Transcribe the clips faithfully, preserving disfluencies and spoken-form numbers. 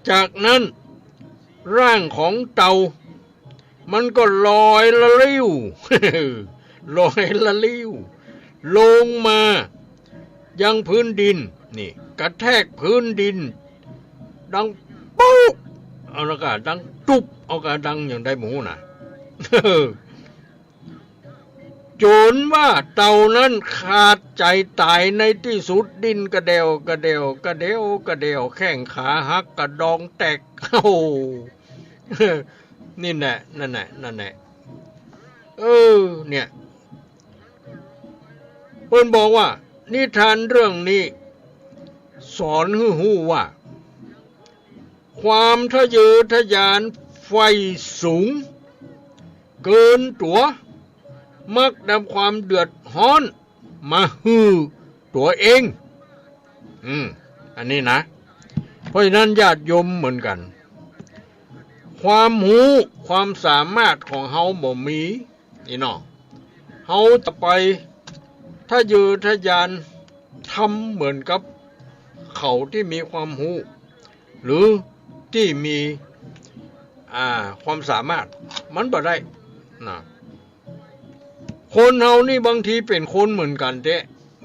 จากนั้นร่างของเต่ามันก็ลอยละลิ้ว ลอยละลิ้ว ลงมายังพื้นดิน นี่ กระแทกพื้นดิน ดังปุ๊บ เอาละกะดังตุ๊บ เอากะดังอย่างใดหมู่นะ จนว่าเต่านั้นขาดใจต๋ายในตี้สุด ดิ้นกระเดี่ยวกระเดี่ยว กระเดี่ยวกระเดี่ยว แข้งขาหัก กระดองแตก โอ้โห นี่แหละ นั่นแหละ นั่นแหละ เออ เนี่ย เปิ้นบอกว่า นิทานเรื่องนี้ สอนหื้อฮู้ว่า ความทะเยอทะยานใฝ่สูงเกินตั๋ว มักนำความเดือดฮ้อนมาหื้อตั๋วเอง อืม อันนี้นะ เพราะฉะนั้นญาติโยมเหมือนกั๋น ความฮู้ความสามารถของเฮาบ่มี นี่เนาะ เฮาจะไปทะเยอทะยานทำเหมือนกับเขาตี้มีความฮู้ หรือตี้มี อ่า ความสามารถ มันบ่ได้นะ คนเฮานี่บางทีเป๋นคนเหมือนกั๋นแต๊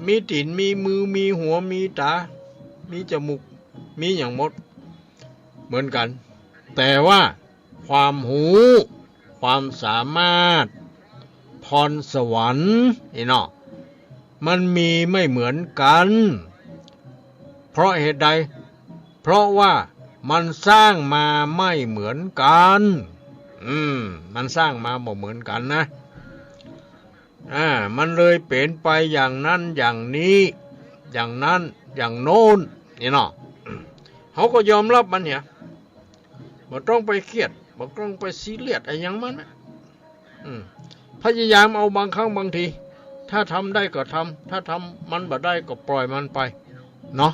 มีตี๋น มีมือ มีหัว มีต๋า มีจมูก มีหยังหมด เหมือนกั๋น แต่ว่าความฮู้ ความสามารถ พรสวรรค์ นี่เนาะ มันมีไม่เหมือนกั๋น เพราะเหตุใด เพราะว่ามันสร้างมาไม่เหมือนกั๋น อืม มันสร้างมาบ่เหมือนกั๋นนะ อ่า มันเลยเป๋นไปอย่างนั้นอย่างนี้ อย่างนั้นอย่างโน้น นี่เนาะ เฮาก็ยอมฮับมันเหีย บ่ต้องไปเครียด บ่ต้องไปซีเรียสอะหยังมันนะ อืม พยายามเอาบางครั้งบางที ถ้าทำได้ก็ทำ ถ้าทำมันบ่ได้ก็ปล่อยมันไป เนาะ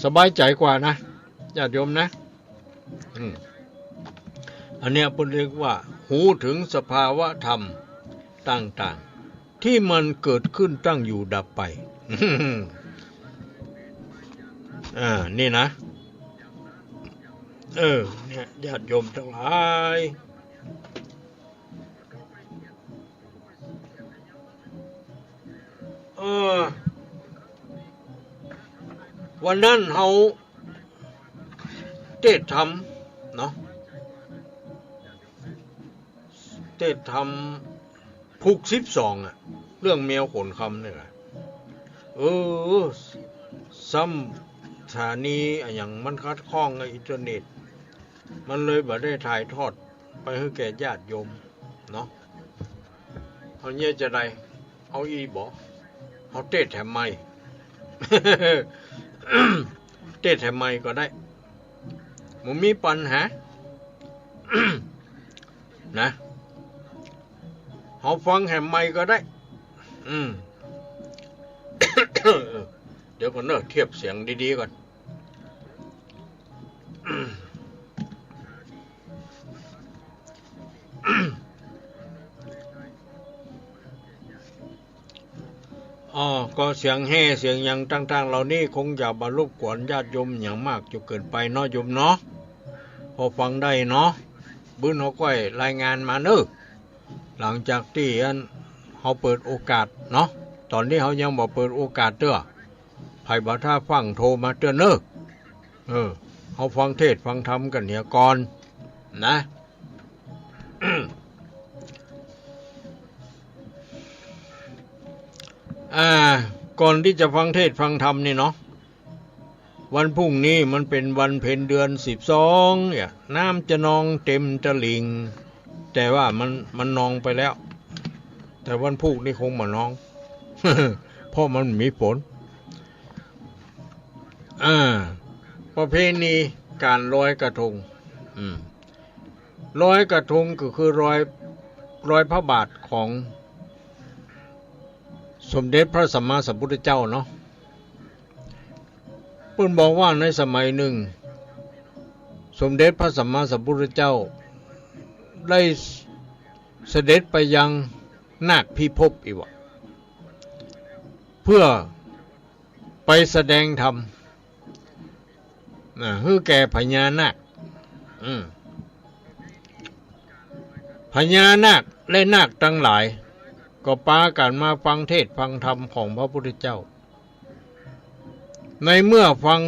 สบายใจ๋กว่านะ ญาติโยมนะ อืม อันเนี้ยเปิ้นเรียกว่า ฮู้ถึงสภาวะธรรมต่างๆ ที่มันเกิดขึ้นตั้งอยู่ดับไป อ่า นี่นะ เออ เนี่ย ญาติโยมตังหลาย เออ วันนั้นเฮาเตสน์ธรรมเนาะ เตสน์ธรรมผูกสิบสองอะ เรื่องแมวขนคำเนี่ยนะ เออ ซ้ำสถานีอะหยังมันขัดข้องกับอินเทอร์เน็ต มันเลยบ่ได้ถ่ายทอดไปหื้อแก่ญาติโยมเนาะ เฮาเยียะจาใด เอาอี้บ่ เฮาเตสน์แถมไมค์ เตสน์แถมไมค์ก็ได้ บ่มีปัญหา นะ เฮาฟังแถมไมค์ก็ได้ อืม เดี๋ยวก่อนเนาะ เทียบเสียงดีๆ ก่อน อ้อ ก็เสียงแห่เสียงหยังต่างๆ เหล่านี้คงจะบ่รบกวนญาติโยมหยังมากจนเกินไปเนาะโยมเนาะ พอฟังได้เนาะ บึ้นเฮาก้อยรายงานมาเน้อ หลังจากตี้อันเฮาเปิดโอกาสเนาะ ต๋อนนี้เฮายังบ่เปิดโอกาสเตื้อ ใผบ่ถ้าฟังโทรมาเตื้อเน้อ เออ เฮาฟังเทศน์ฟังธรรมกั๋นเหียก่อนนะ อ่า ก่อนตี้จะฟังเทศน์ฟังธรรมนี่เนาะ วันพรุ่งนี้มันเป๋นวันเพ็ญเดือนสิบสองเนี่ย น้ำจะนองเต็มตลิ่ง แต่ว่ามัน มันนองไปแล้ว แต่วันพูกนี่คงบ่นอง เพราะมันมีฝน อ่า ประเพณีก๋านลอยกระทง อืม ลอยกระทงก็คือลอย ลอยพระบาทของสมเด็จพระสัมมาสัมพุทธเจ้าเนาะ เปิ้นบอกว่าในสมัยหนึ่ง สมเด็จพระสัมมาสัมพุทธเจ้าได้เสด็จไปยังนาคพิภพอีกว่า เพื่อไปแสดงธรรม นะ หื้อแก่พญานาค อืม พญานาคและนาคตังหลาย ก็ปากั๋นมาฟังเทศน์ฟังธรรมของพระพุทธเจ้า ในเมื่อฟัง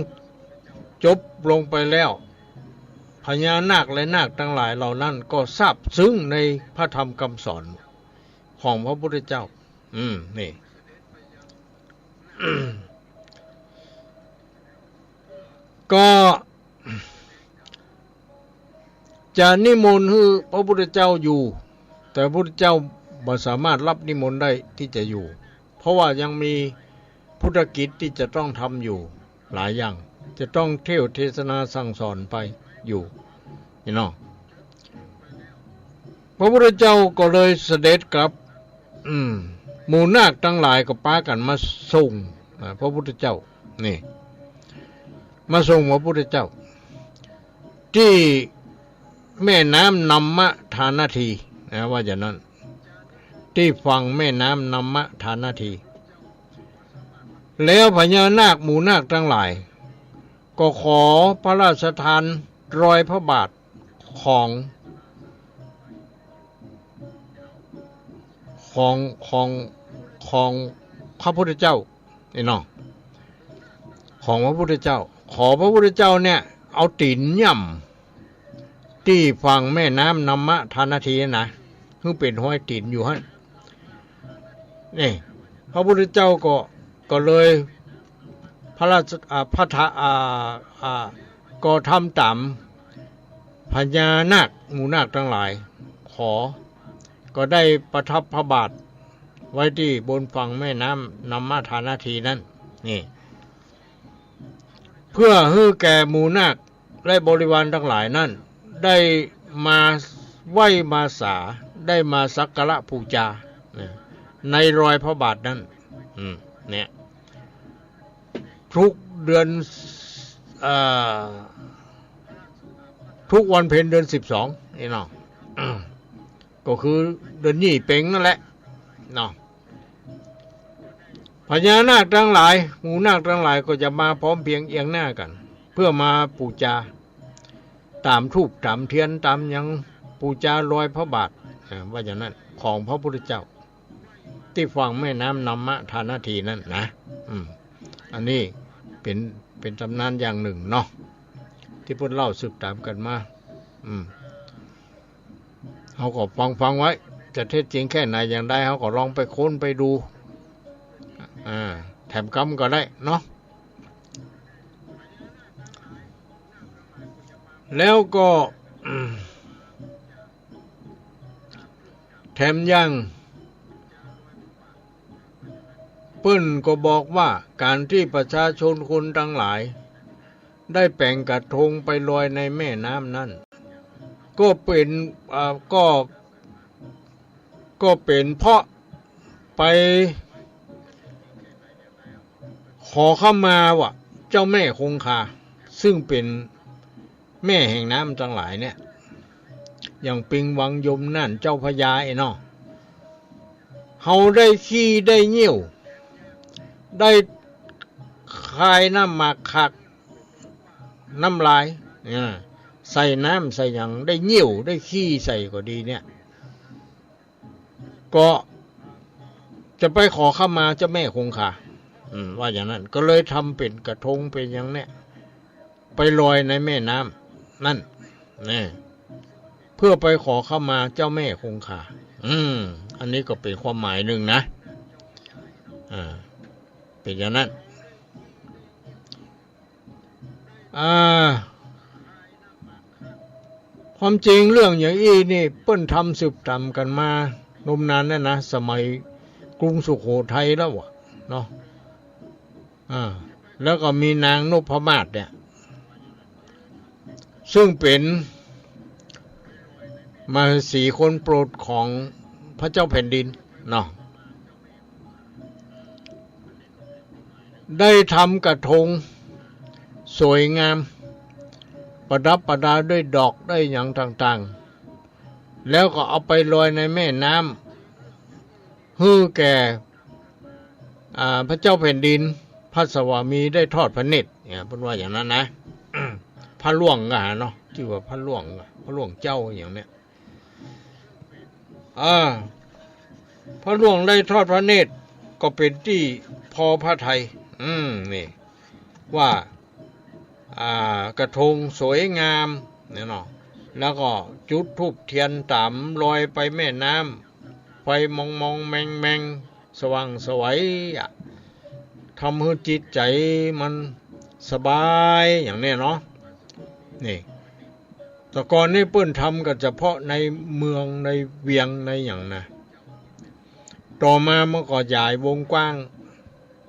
จบลงไปแล้ว พญานาคและนาคตังหลายเหล่านั้นก็ซาบซึ้งในพระธรรมคำสอนของพระพุทธเจ้า อืม นี่ ก็จะนิมนต์หื้อพระพุทธเจ้าอยู่ แต่พระพุทธเจ้าบ่สามารถรับนิมนต์ได้ที่จะอยู่ เพราะว่ายังมีพุทธกิจที่จะต้องทำอยู่หลายอย่าง จะต้องเที่ยวเทศนาสั่งสอนไปอยู่ นี่เนาะ พระพุทธเจ้าก็เลยเสด็จกลับ อืม หมู่นาคตังหลายก็ปากั๋นมาส่ง อ่า พระพุทธเจ้า นี่ มาส่งพระพุทธเจ้า ตี้แม่น้ำนัมมะทานาที นะ ว่าอย่างนั้น ตี้ฝั่งแม่น้ำนัมมะทานาที แล้วพญานาคหมู่นาคตังหลาย ก็ขอพระราชทานรอยพระบาทของ ของ ของ ของพระพุทธเจ้า นี่เนาะ ของพระพุทธเจ้า ขอพระพุทธเจ้าเนี่ย เอาตี๋นย่ำตี้ฝั่งแม่น้ำนัมมะทานาทีนะ หื้อเป๋นฮอยตี๋นอยู่หั้น นี่ พระพุทธเจ้าก็ ก็เลย พระราช อ่า พระทะ อ่า อ่า ก็ทำต๋ามพญานาคหมู่นาคตังหลายขอ ก็ได้ประทับพระบาทไว้ตี้บนฝั่งแม่น้ำนัมมะทานาทีนั้น นี่ เพื่อหื้อแก่หมู่นาคและบริวารตังหลายนั้น ได้มาไหว้มาสา ได้มาสักการะปู๋จา นะ ในรอยพระบาทนั้น อืม เนี่ย ทุกเดือน เอ่อ ทุกวันเพ็ญเดือนสิบสอง นี่เนาะ ก็คือเดือนยี่เป็งนั่นแหละ เนาะ พญานาคตังหลาย หมู่นาคตังหลายก็จะมาพร้อมเพรียงเอียงหน้ากั๋น เพื่อมาปู๋จา ต๋ามธูป ต๋ามเตียน ต๋ามหยัง ปู๋จารอยพระบาท อ่า ว่าอย่างนั้น ของพระพุทธเจ้า ตี้ฝั่งแม่น้ำนัมมะทานาทีนั้นนะ อืม อันนี้เป๋น เป๋นต๋ำนานอย่างนึ่งเนาะ ตี้เปิ้นเล่าสืบต๋ามกั๋นมา อืม เฮาก็ฟังๆ ไว้ จะเท็จจริงแค่ไหนอย่างใด เฮาก็ลองไปค้นไปดู อ่า แถมกำก็ได้เนาะ แล้วก็ แถมยัง เปิ้นก็บอกว่าก๋านตี้ประชาชนคนตังหลาย ได้แป๋งกระทงไปลอยในแม่น้ำนั้น ก็เป๋น อ่า ก็ ก็เป๋นเพราะไปขอขมาว่าเจ้าแม่คงคา ซึ่งเป๋นแม่แห่งน้ำตังหลายเนี่ย อย่างปิงวังยมน่านเจ้าพระยาไอ้เนาะ เฮาได้ขี้ได้เยี่ยว ได้คายน้ำหมากคัก น้ำลาย อ่า ใส่น้ำใส่หยัง ได้เยี่ยวได้ขี้ใส่ก็ดีเนี่ย ก็จะไปขอขมาเจ้าแม่คงคา อืม ว่าอย่างนั้น ก็เลยทำเป๋นกระทงเป๋นหยังเนี่ย ไปลอยในแม่น้ำนั่น นี่ เพื่อไปขอขมาเจ้าแม่คงคา อืม อันนี้ก็เป๋นความหมายนึ่งนะ อ่า เป๋นอย่างนั้น อ่า ความจริงเรื่องอย่างอี้นี่เปิ้นทำสืบต๋ามกั๋นมานมนานแล้วนะ สมัยกรุงสุโขทัยแล้ววะ เนาะ อ่า แล้วก็มีนางนพมาศเนี่ย ซึ่งเป๋นมเหสีคนโปรดของพระเจ้าแผ่นดินเนาะ ได้ทำกระทงสวยงาม ประดับประดาด้วยดอกด้วยหยังต่างๆ แล้วก็เอาไปลอยในแม่น้ำ หื้อแก่ อ่า พระเจ้าแผ่นดิน พระสวามีได้ทอดพระเนตร เนี่ย เปิ้นว่าอย่างนั้นนะ พระล่วงก็หาเนาะ จื้อว่าพระล่วง พระล่วงเจ้าอย่างเนี้ย อ่า พระล่วงได้ทอดพระเนตรก็เป๋นตี้พอพระทัย อืม นี่ ว่า อ่า กระทงสวยงามเนี่ยเนาะ แล้วก็จุดธูปเตียนต๋ามรอยไปแม่น้ำ ไฟมองๆ แมงๆ สว่างไสวอะ ทำหื้อจิตใจ๋มันสบายอย่างเนี้ยเนาะ นี่ แต่ก่อนนี่เปิ้นทำกั๋นเฉพาะในเมืองในเวียงในหยังนะ ต่อมามันก็ขยายวงกว้าง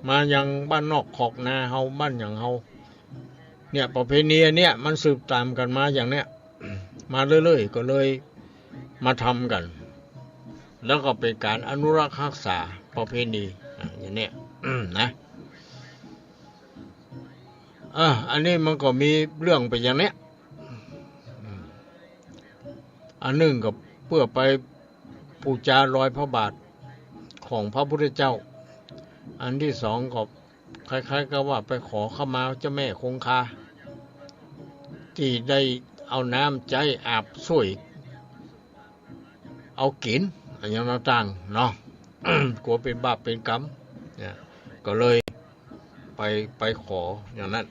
มายังบ้านนอกคอกนาเฮา บ้านหยังเฮา เนี่ย ประเพณีอันเนี้ยมันสืบต๋ามกั๋นมาอย่างเนี้ย มาเรื่อยๆ ก็เลยมาทำกั๋น แล้วก็เป๋นก๋านอนุรักษ์ฮักษาประเพณี อ่ะ อย่างเนี้ย นะ อ่ะ อันนี้มันก็มีเรื่องไปอย่างเนี้ย อันนึ่งก็เปื้อไปปู๋จารอยพระบาทของพระพุทธเจ้า อันตี้สองก็คล้ายๆ กับว่าไปขอขมาเจ้าแม่คงคา ตี้ได้เอาน้ำใจ๊อาบส่วย เอากิ๋น อะหยังต่างๆ เนาะ กั๋วเป๋นบาปเป๋นก๋รรม เนี่ย ก็เลยไป ไปขออย่างนั้น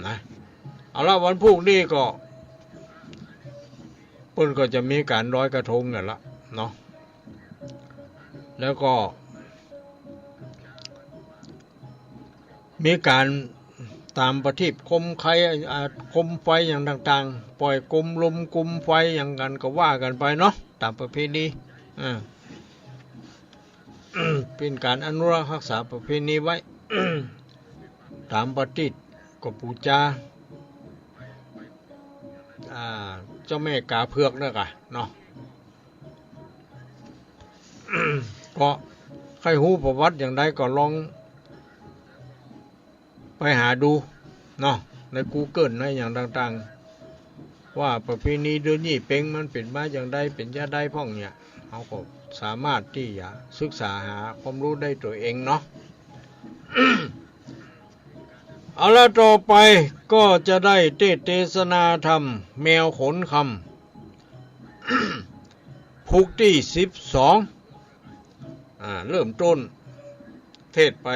นะ เอาละ วันพูกนี้ก็ เปิ้นก็จะมีก๋านลอยกระทงกั๋นละเนาะ แล้วก็ มีก๋านต๋ามประทีปโคมไค อ่า โคมไฟอย่างต่างๆ ปล่อยโคมลมโคมไฟอย่างกั๋นก็ว่ากั๋นไปเนาะ ต๋ามประเพณี อ่า เป๋นก๋านอนุรักษ์ฮักษาประเพณีไว้ ต๋ามประทีปก็ปู๋จา อ่า เจ้าแม่ก๋าเผือกเน่ยก่ะเนาะ ก็ใค่ฮู้ประวัติอย่างใดก็ลองไปหาดูเนาะ ในกูเกิลในอย่างต่างๆ ว่าประเพณีเดือนยี่เป็งมันเป๋นมาอย่างใด เป๋นจาใดพ่องเนี่ย เฮาก็สามารถตี้จะศึกษาหาความฮู้ได้ตั๋วเองเนาะ เอาละ ต่อไปก็จะได้เตสน์เตสนาธรรมแมวขนคำ พูกตี้สิบสอง อ่า เริ่มต้นเทศน์ไป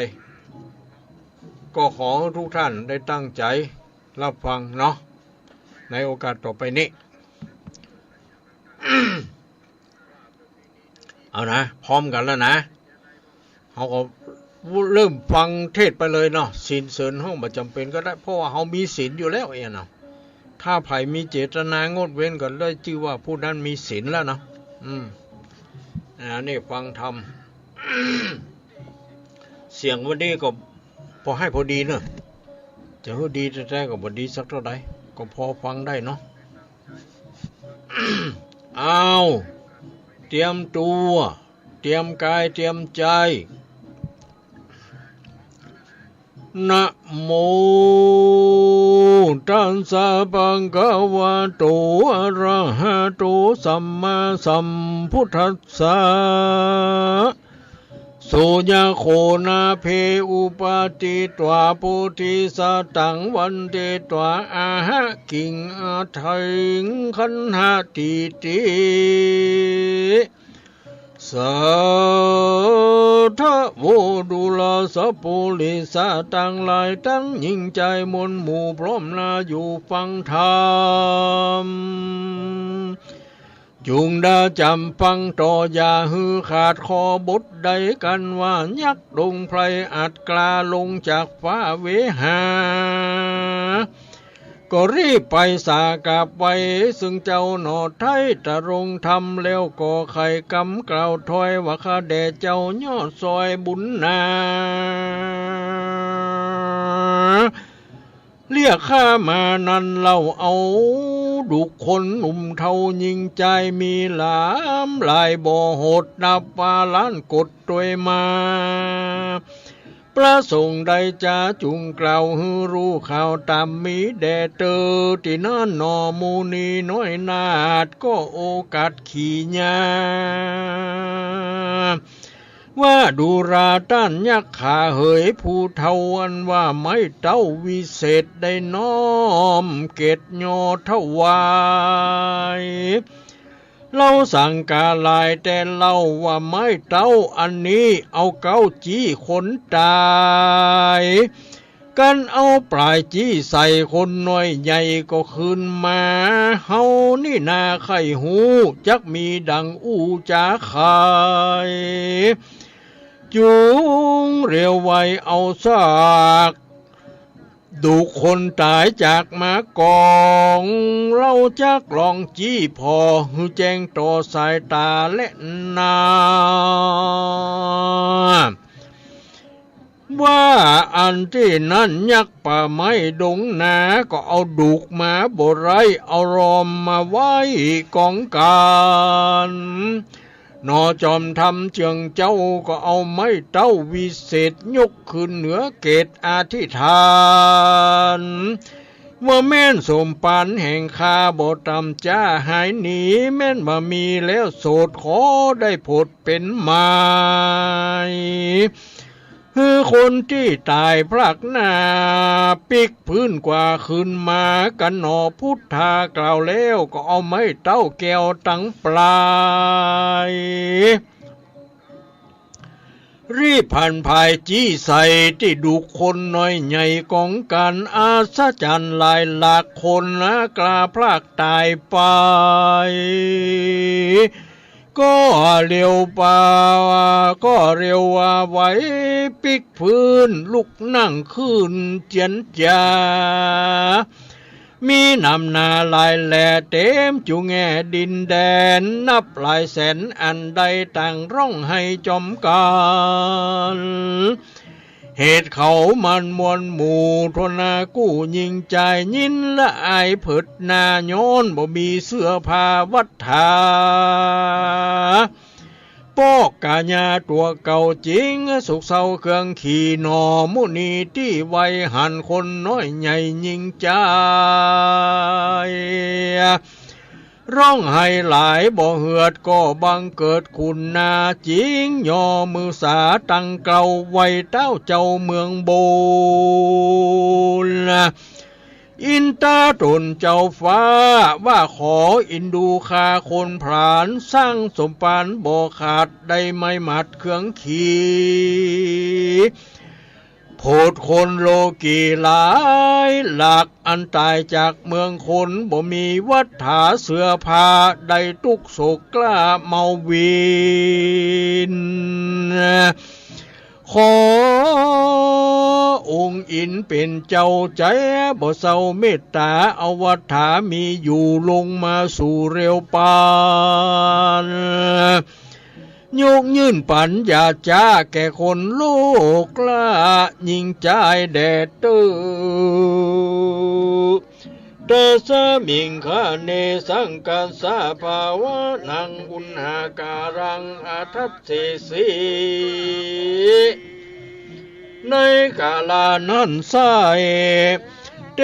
ก็ขอหื้อทุกท่านได้ตั้งใจ๋รับฟังเนาะ ในโอกาสต่อไปนี้ เอานะ พร้อมกั๋นแล้วนะ เฮาก็เริ่มฟังเทศน์ไปเลยเนาะ ศีลเสริญห้องบ่จ๋ำเป๋นก็ได้ เพราะว่าเฮามีศีลอยู่แล้วเองเนาะ ถ้าใผมีเจตนางดเว้นก็ได้จื้อว่าผู้นั้นมีศีลแล้วเนาะ อืม อ่า นี่ฟังธรรม เสียงวันนี้ก็พอให้พอดีเนาะ จะหื้อดีแต๊ๆ ก็บ่ดีสักเต้าใด ก็พอฟังได้เนาะ เอา เตรียมตั๋ว เตรียมก๋าย เตรียมใจ๋ นะโม ตัสสะ ภะคะวะโต อะระหะโต สัมมาสัมพุทธัสสะ โสยะโข นาเพ อุปาทิตวา โพธิสัตตัง วันเทตวา อะหะ กิง อะเถง ขันหะ ทิฏฐิ สาธะโว ดูราสะปุริสะตังหลาย ตังญิงจายมวลหมู่ พร้อมหน้าอยู่ฟังธรรม จุ่งดาจ๋ำฟังต่อ อย่าหื้อขาดข้อบทใดกั๋นว่า ยักษ์ดงไพรอัดกล้าลงจากฟ้าเวหา ก็รีบไปสากราบไหว้เซิ่งเจ้าหน่อไท้ตรงธรรม แล้วก็ไขกำกล่าวถ้อยว่า ข้าแด่เจ้ายอดซอยบุญนา เรียกข้ามานั้นเล่า เอาดุคนหนุ่มเฒ่าญิงจาย มีหลามหลายบ่โหดนับว่าล้านกดตวยมา ประสงค์ใดจะจุ่งกล่าวหื้อฮู้ข่าวต๋ามมีแด่เตอ ตี้นั้นหน่อ มุนีน้อยนาถก็โอกาสขี่ยา ว่าดูราต้านยักขาเหย ผู้เฒ่าอันว่าไม้เต๊าวิเศษได้น้อมเกศยอถวาย เฮาสังกาหลายแต่เล่าว่าไม้เต๊าอันนี้เอาเก๊าจี้คนต๋าย กันเอาป๋ายจี้ใส่คนน้อยใหญ่ก็คืนมา เฮานี่นาใค่ฮู้ จักมีดังอู้จ๋าใค่ จุ่งเร็วไวเอาซาก ดุคนต๋ายจากมากอง เฮาจักลองจี้ผ่อหื้อแจ้งต่อสายต๋าแลนา ว่าอันตี้นั้นยักป่าไม้ดงนา ก็เอาดุกมาบ่ได้ เอาลอมมาไว้ก๋องกั๋น หนอจอมธรรมเจื้องเจ้า ก็เอาไม้เต๊าวิเศษยกขึ้นเหนือเกศอธิษฐาน ว่าแม่นสมปานแห่งข้าบ่ต่ำจ๊าหายหนี แม่นบ่มีแล้วโสดขอได้ผดเป๋นหมาย หื้อคนตี้ต๋ายพลักหน้า ปิ๊กพื้นกว่าคืนมากั๋นหนอ พุทธากล่าวแล้วก็เอาไม้เต๊าแก้วตังป๋าย รีบผันผายจี้ใส่ตี้ดุคนน้อยใหญ่ก๋องกั๋น อัศจรรย์หลายหลากคนนะกล้าพลักต๋ายไป ก็เร็วป่า ก็เร็วว่าไวปิ๊กพื้นลุกนั่งขึ้นเจียนจ๋า มีหนำหนาหลายแหล่เต๋มจุแง่ดินแดน นับหลายแสนอันได้ต่างร้องไห้จอมกั๋น เหตุเขามันมวลหมู่ ทนกู้ยิ่งจาย ยินละอายเผิดหน้า ย้อนบ่มีเสื้อผ้าวัตถา ปอกก๋ายาตั๋วเก่าจริง สุขเศร้าเครื่องขี่หนอ มุนีตี้ไวหันคนน้อยใหญ่ยิ่งจาย ร้องไห้หลายบ่เหือด ก็บังเกิดคุณนาจริง ย่อมือสาตังเกลา ไหว้เต๊าเจ้าเมืองบน อินต๋าต๋นเจ้าฟ้า ว่าขออินดูข้าคนผลาญ สร้างสมปานบ่ขาด ได้ไม้หมัดเครื่องขี่ โผดคนโลกีหลายหลาก อันต๋ายจากเมืองคน บ่มีวัตถาเสื้อผ้า ได้ตุ๊กข์โศกกล้าเมาวิน ขอองค์อินเป๋นเจ้าใจ๋ บ่เศร้าเมตต๋า เอาวัตถามีอยู่ ลงมาสู่เร็วปาน ยกยื่นปั๋ญญาจ๊า แก่คนโลกล้า ยิ่งจายแด่เต๊อ ตัสมิงคะเน สังกัสสะ ภาวะนัง อุณหาการัง อะทัสเสสิ ในกาลานั้นไส้ เต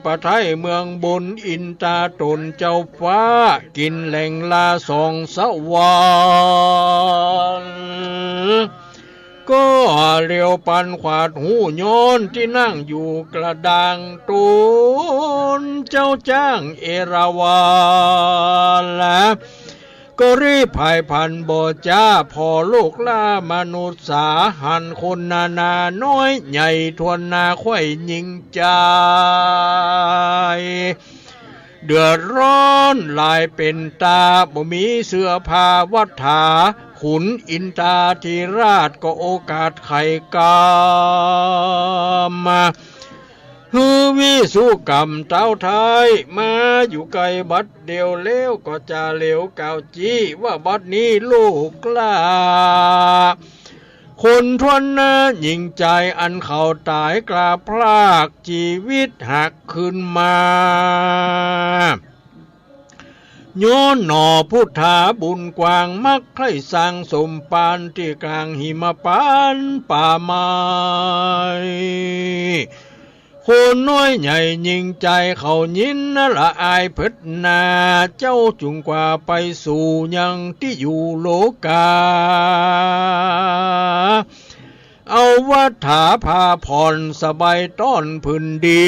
ปะไท้เมืองบน อินต๋าต๋นเจ้าฟ้า กิ๋นแหลงลาสองสวรรค์ ก็เลียวปันขวาดหู้ ย้อนตี้นั่งอยู่กระดาง ต๋นเจ้าจ๊างเอราวัณ ก็รีบผายผันบ่จ๊า ผ่อโลกล้ามนุษย์สา หันคนนานาน้อยใหญ่ ถ้วนหน้าใค่ยิ่งจาย เดือดร้อนหลายเป๋นต๋า บ่มีเสื้อผ้าวัตถา ขุนอินต๋าธิราชก็โอกาสไขกรรม หื้อวิสุกรรมเต๊าไท้ มาอยู่ใก้บัดเดี่ยวแล้ว ก็จะเหลียวกล่าวจี้ ว่าบัดนี้โลกล้า คนถ้วนหน้ายิ่งจาย อันเขาต๋ายกล้าพรากจีวิตหักคืนมา ย้อนหนอพุทธาบุญกว้าง มักใค่สร้างสมปาน ตี้กลางหิมปานป่าไม้ คนน้อยใหญ่ยิ่งใจ๋เขายินนะละอายเผิดนา เจ้าจุ่งกว่าไปสู่ยังตี้อยู่โลก๋า เอาวัฏฐาผ้าผ่อนสบายต้อนผืนดี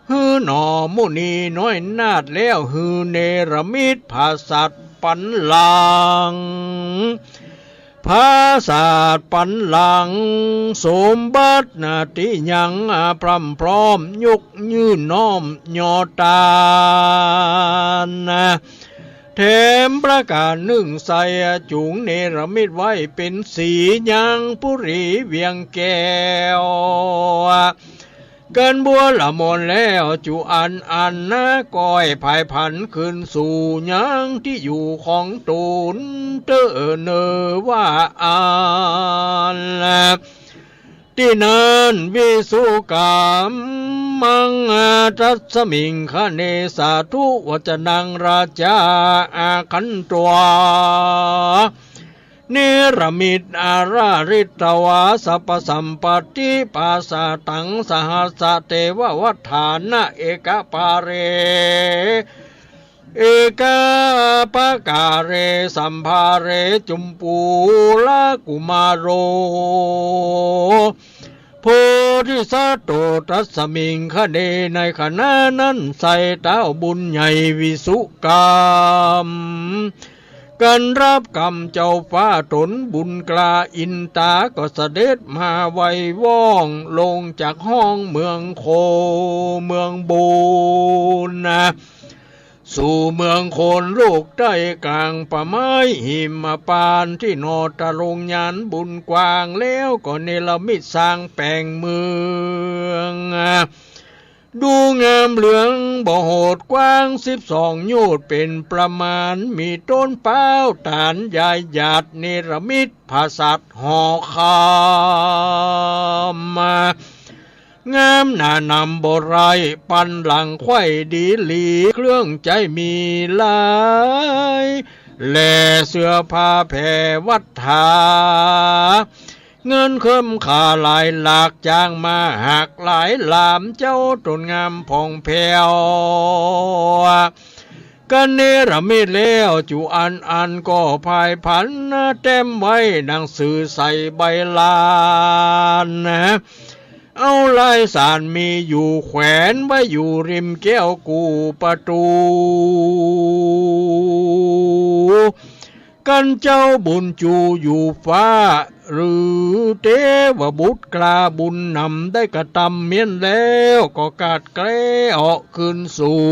หื้อหน่อมุนีน้อยนาฏ แล้วหื้อเนรมิตผาสาทปั๋นหลัง ผาสาทปั๋นหลัง สมบัตินาตี้ยังพร่ำพร้อม ยกยื่นน้อมยอตาน แถมประก๋านนึ่งใส่จุ่งเนรมิตไว้เป๋นสียังปุรีเวียงแก้ว กั๋นบัวละมอนแล้วจุอันอันนา ก้อยผายผันคืนสู่ยังตี้อยู่ของต๋นเต๊อะเนอว่าอั้น ตี้นั้นวิสุกัมมัง ตัสมิงคเณ สาธุวจนังราชาอาคันตวา เนรมิตอาราริตวา สัพพสัมปติปาสาตัง สหัสสะเตววัฏฐานะเอกปาเร เอกปาเร สัมภาเร จุมปูลกุมาโร โพธิสัตโต ตัสมิงคเณ ในขณะนั้นไส้ ต้าวบุญใหญ่วิสุกัม กั๋นฮับกำเจ้าฟ้าต๋นบุญกล้า อินต๋าก็เสด็จมาไหว้ว่อง ลงจากห้องเมืองโค เมืองบุญนะ สู่เมืองคนโลกใต้กลางป่าไม้หิมพานต์ ตี้หน่อตะลงยานบุญกว้าง แล้วก็เนรมิตสร้างแป๋งเมือง ดูงามเหลืองบ่โหด กว้างสิบสองโยชน์เป๋นประมาณ มีต้นพร้าวต๋าลยายหยาด เนรมิตผาสาทหอคำ งามหนานำบ่ไร ปันหลังไขว้ดีหลี เครื่องใจ๊มีหลาย แลเสื้อผ้าแผ่วัฏฐา เงินเคิมค่าหลายหลัก จ้างม้าหากหลายหลาม เจ้าต๋นงามผ่องแผ้ว กั๋นเนรมิตแล้วจุอันอัน ก็ผายผันแต้มไว้หนังสือใส่ใบลาน เอาลายสารมีอยู่แขวนไว้อยู่ริมแก้วกู้ประตู๋ กั๋นเจ้าบุญจูอยู่ฟ้า หรือเตวบุตรกล้าบุญนำ ได้กระตำเมี้ยนแล้ว ก็กาดแคล้วคืนสู่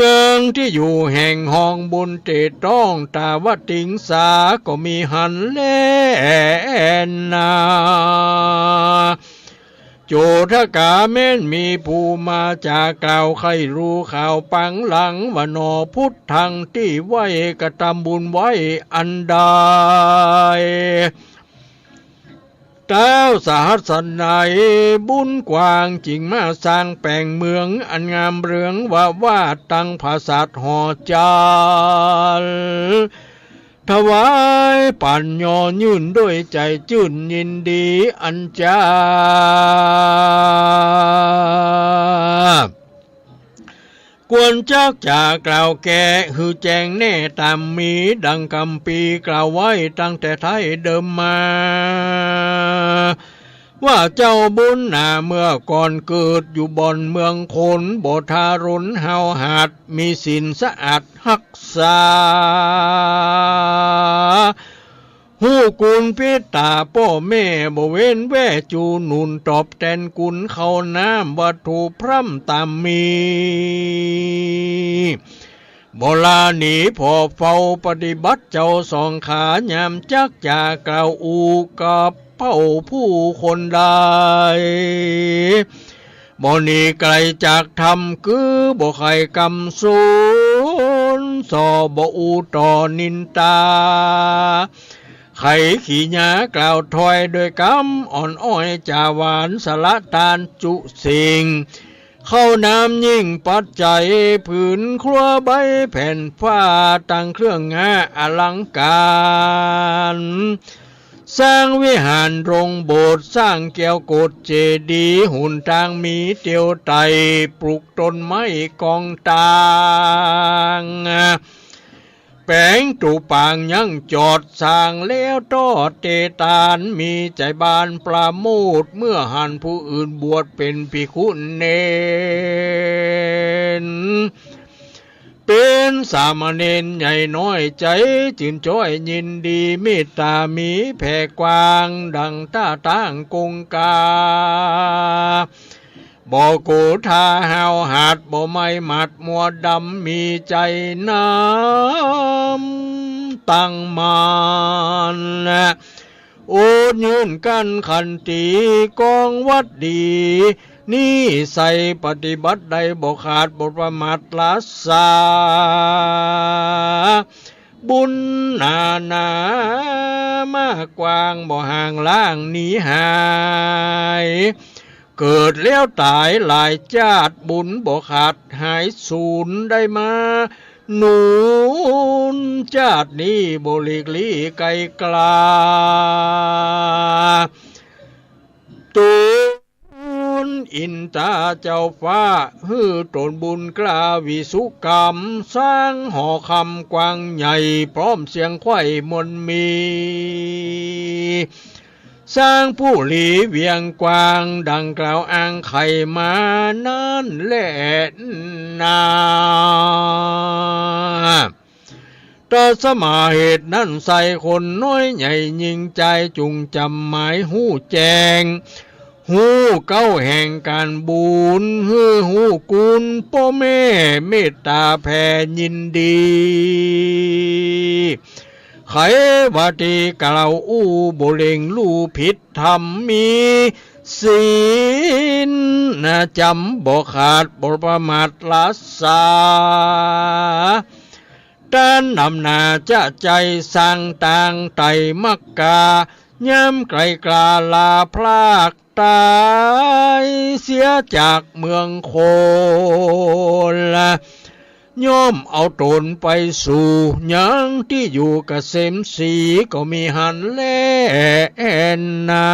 ยังตี้อยู่แห่งห้องบุญเตต้อง ตาวติงสาก็มีหั้นแลนา โจทกาแม้นมีผู้มาจากล่าว ใค่ฮู้ข่าวปังหลัง ว่าหน่อพุทธังตี้ไหว้กระตำบุญไว้อันใด ต้าวสหัสสนัยบุญกว้าง จึงมาสร้างแป๋งเมืองอันงามเรืองว่า ว่าตังผาสาทหอจันทร์ ถวายปั๋นยอยื่นด้วยใจ๋จื้นยินดีอันจา ควรจักจ๋ากล่าวแก้หื้อแจ้งแน่ต๋ามมี ดังกำปีกล่าวไว้ตั้งแต่ไท้เดิมมา ว่าเจ้าบุญนาเมื่อก่อนเกิดอยู่บ่อนเมืองคน บ่ทารุณห้าวหาญ มีศีลสะอาดฮักษา ฮู้คุณผิดต๋าป้อแม่ บ่เว้นแว่จูหนุนตอบแตนคุณข้าวน้ำวัตถุพร่ำต๋ามมี บ่ลาหนีผ่อเฝ้าปฏิบัติเจ้าสองขา ยามจักจ๋ากล่าวอู้กับเป้าผู้คนใด บ่หนีไก๋จากธรรม กือบ่ใค่กำสน ส่อบ่อู้ต่อนินตา ใค่ขีหญ้ากล่าวถ้อยด้วยกำอ่อนอ้อยจ๋าหวาน สละตานจุสิ่ง ข้าวน้ำยิ่งปัจจัย ผืนครัวใบแผ่นฟ้า ตังเครื่องงาอลังก๋าร สร้างวิหารโรงโบสถ์ สร้างแก้วโกศย์เจดีย์ หนตางมีเตียวไต่ ปลูกต้นไม้กองตาง แป๋งตูปางยังจอด สร้างแล้วตอดเตตาน มีใจ๋บานประโมทย์ เมื่อหันผู้อื่นบวชเป๋นภิกขุเณร เป๋นสามเณรใหญ่น้อยใจ๋ จื้นจ้อยยินดี เมตต๋ามีแผ่กว้าง ดั่งต้าตั้งกงก๋า บ่โกธาห้าวหาญ บ่ไม้หมัดมัวดำ มีใจ๋น้ำตั้งมั่น โอษยื่นกั้นขันตี กองวัตรดี นิสัยปฏิบัติได้ บ่ขาดบ่ประมาทละสา บุญหนามากว้าง บ่ห่างล้างหนีหาย เกิดแล้วต๋ายหลายจาติ บุญบ่ขาดหายสูญ ได้มาหนุน จาตินี้บ่หลีกลี้ไกลกล้า ตูนอินต๋าเจ้าฟ้า หื้อต๋นบุญกล้าวิสุกรรม สร้างหอคำกว้างใหญ่ พร้อมเสียงไขว้มนต์มี สร้างปุรีเวียงกว้าง ดั่งกล่าวอ้างไขมานั้นแลนา ตัสมาเหตุนั้นไส้คนน้อยใหญ่ยิ่งจาย จุ่งจ๋ำหมายฮู้แจ้ง ฮู้เก๊าแห่งก๋านบุญ หื้อฮู้กุณป้อแม่ เมตต๋าแผ่ยินดี ไขว่าตี้กล่าวอู้ บ่เล็งลู่ผิดธรรม มีศีลจ๋ำบ่ขาด บ่ประมาทละสา ต้านนำหน้าจะใจ๋ สร้างตางไต่มักก๋า ยามไกลกล้าลาพราก ต๋ายเสียจากเมืองคน ย่อมเอาต๋นไปสู่ยังตี้อยู่เกษมศรี ก็มีหั้นแลนา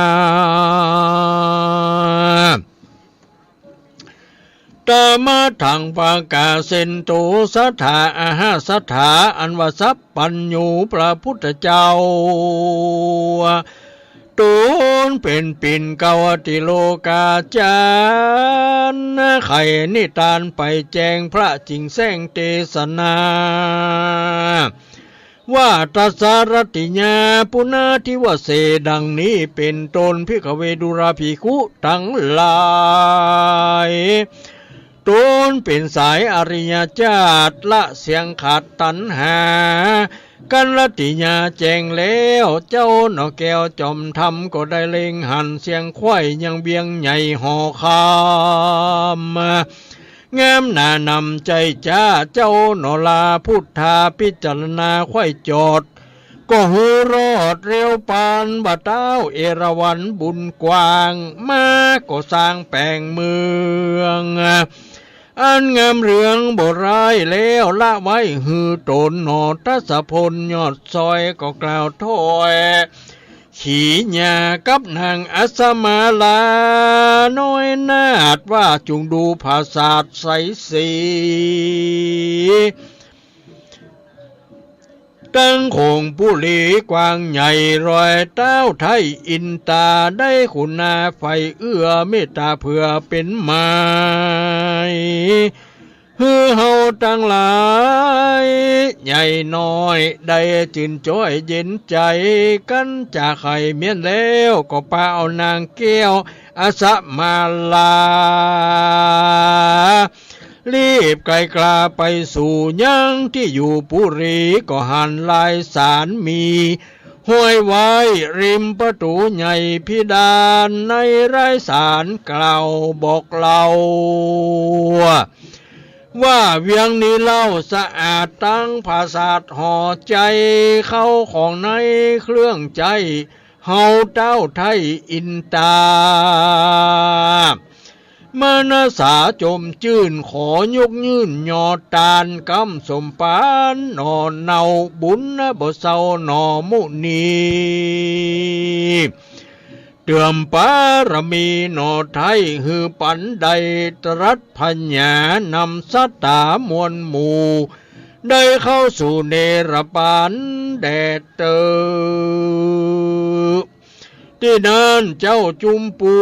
ตมาทังปากาเสนโต สัตถาอาหาสัตถา อันว่าสัพพัญญูพระพุทธเจ้า ต๋นเป๋นปิ่นเกล้าติโลกาจารย์ ไขนิทานไปแจ้งพระจิ่งแสดงเตสนา ว่าตัสสะรัตติยาปุณาธิวเส ดังนี้เป๋นต้น ภิกขเว ดูราภิกขุตังหลาย ต๋นเป๋นสายอริยจาติ ละเสี้ยงขาดตัณหา กั๋นรัตติยาแจ้งแล้ว เจ้าหน่อแก้วจอมธรรม ก็ได้เล็งหันเสี้ยงไขว้ยังเวียงใหญ่หอคำ งามหน้านำใจ๋จ๊า เจ้าหน่อลาพุทธา พิจารณาไขว้จอด ก็ฮู้รอดเร็วปาน ว่าต้าวเอราวัณบุญกว้าง มาก็สร้างแป๋งเมือง อันงามเรืองบ่ร้ายแล้ว ละไว้หื้อต๋นหน่อ ทศพลยอดซอยก็กล่าวถ้อย ขีหญ้ากับนางอัสมาลา น้อยนาถว่าจุ่งดูผาสาทใสสี ตังโขงปุรีกว้างใหญ่ รอยต้าวไท้อินต๋า ได้ขุนนาใฝ่เอื้อเมตต๋าเผื่อเป๋นหมาย หื้อเฮาตังหลายใหญ่น้อย ได้จื้นจ้อยเย็นใจ๋ กั๋นจะไข่เมี้ยนแล้ว ก็ปาเอานางแก้วอัสมาลา รีบไกลกล้าไปสู่ยังตี้อยู่ปุรี ก็หันลายสารมี ห้อยไว้ริมประตู๋ใหญ่พิดาน ในลายสารกล่าวบอกเล่า ว่าเวียงนี้เล่าสะอาดตังผาสาทหอใจ๋ เข้าของในเครื่องใจ๊ เฮาต้าวไท้อินต๋า มนัสสาจมจื้น ขอยกยื่นยอตาน กำสมปานหน่อเนา บุญบ่เซาหน่อมุนี เติมปารมีหน่อไท้ หื้อปันได้ตรัสผญานำสัตต๋ามวลหมู่ ได้เข้าสู่เนรปานแดดเตอ ตี้นั้นเจ้าจุมปู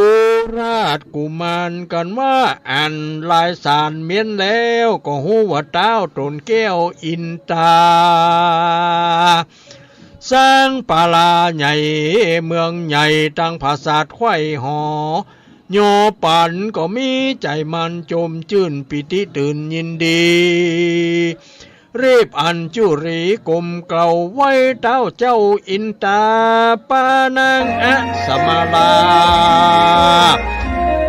ราชกุมารกั๋นว่า อันลายสารเมียนแล้ว ก็ฮู้ว่าต้าวต๋นแก้วอินตา สร้างปาลาใหญ่เมืองใหญ่ ตั้งผาสาทไขว้หอ ยอปันก็มีใจ๋มันจมจื้นปีติตื่นยินดี รีบอัญจุลีก้มเกล้าไหว้ต้าวเจ้าอินตา ปานางอัสสมาลา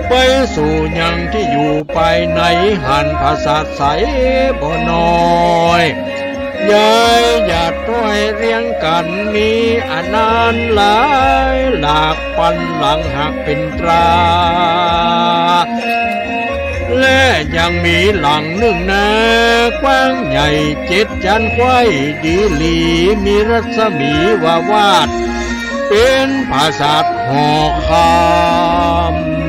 ไปสู่ยังตี้อยู่ภายในหั้น ผาสาทใสบ่น้อย ใหญ่หยาดถ้อยเรียงกั๋น มีอานันต์หลายหลาก ปันหลังหากเป๋นตรา และยังมีหลังนึ่งนา กว้างใหญ่เจ็ดจานไขว้ดีหลี มีรัศมีวาวาท เป๋นผาสาทหอคำ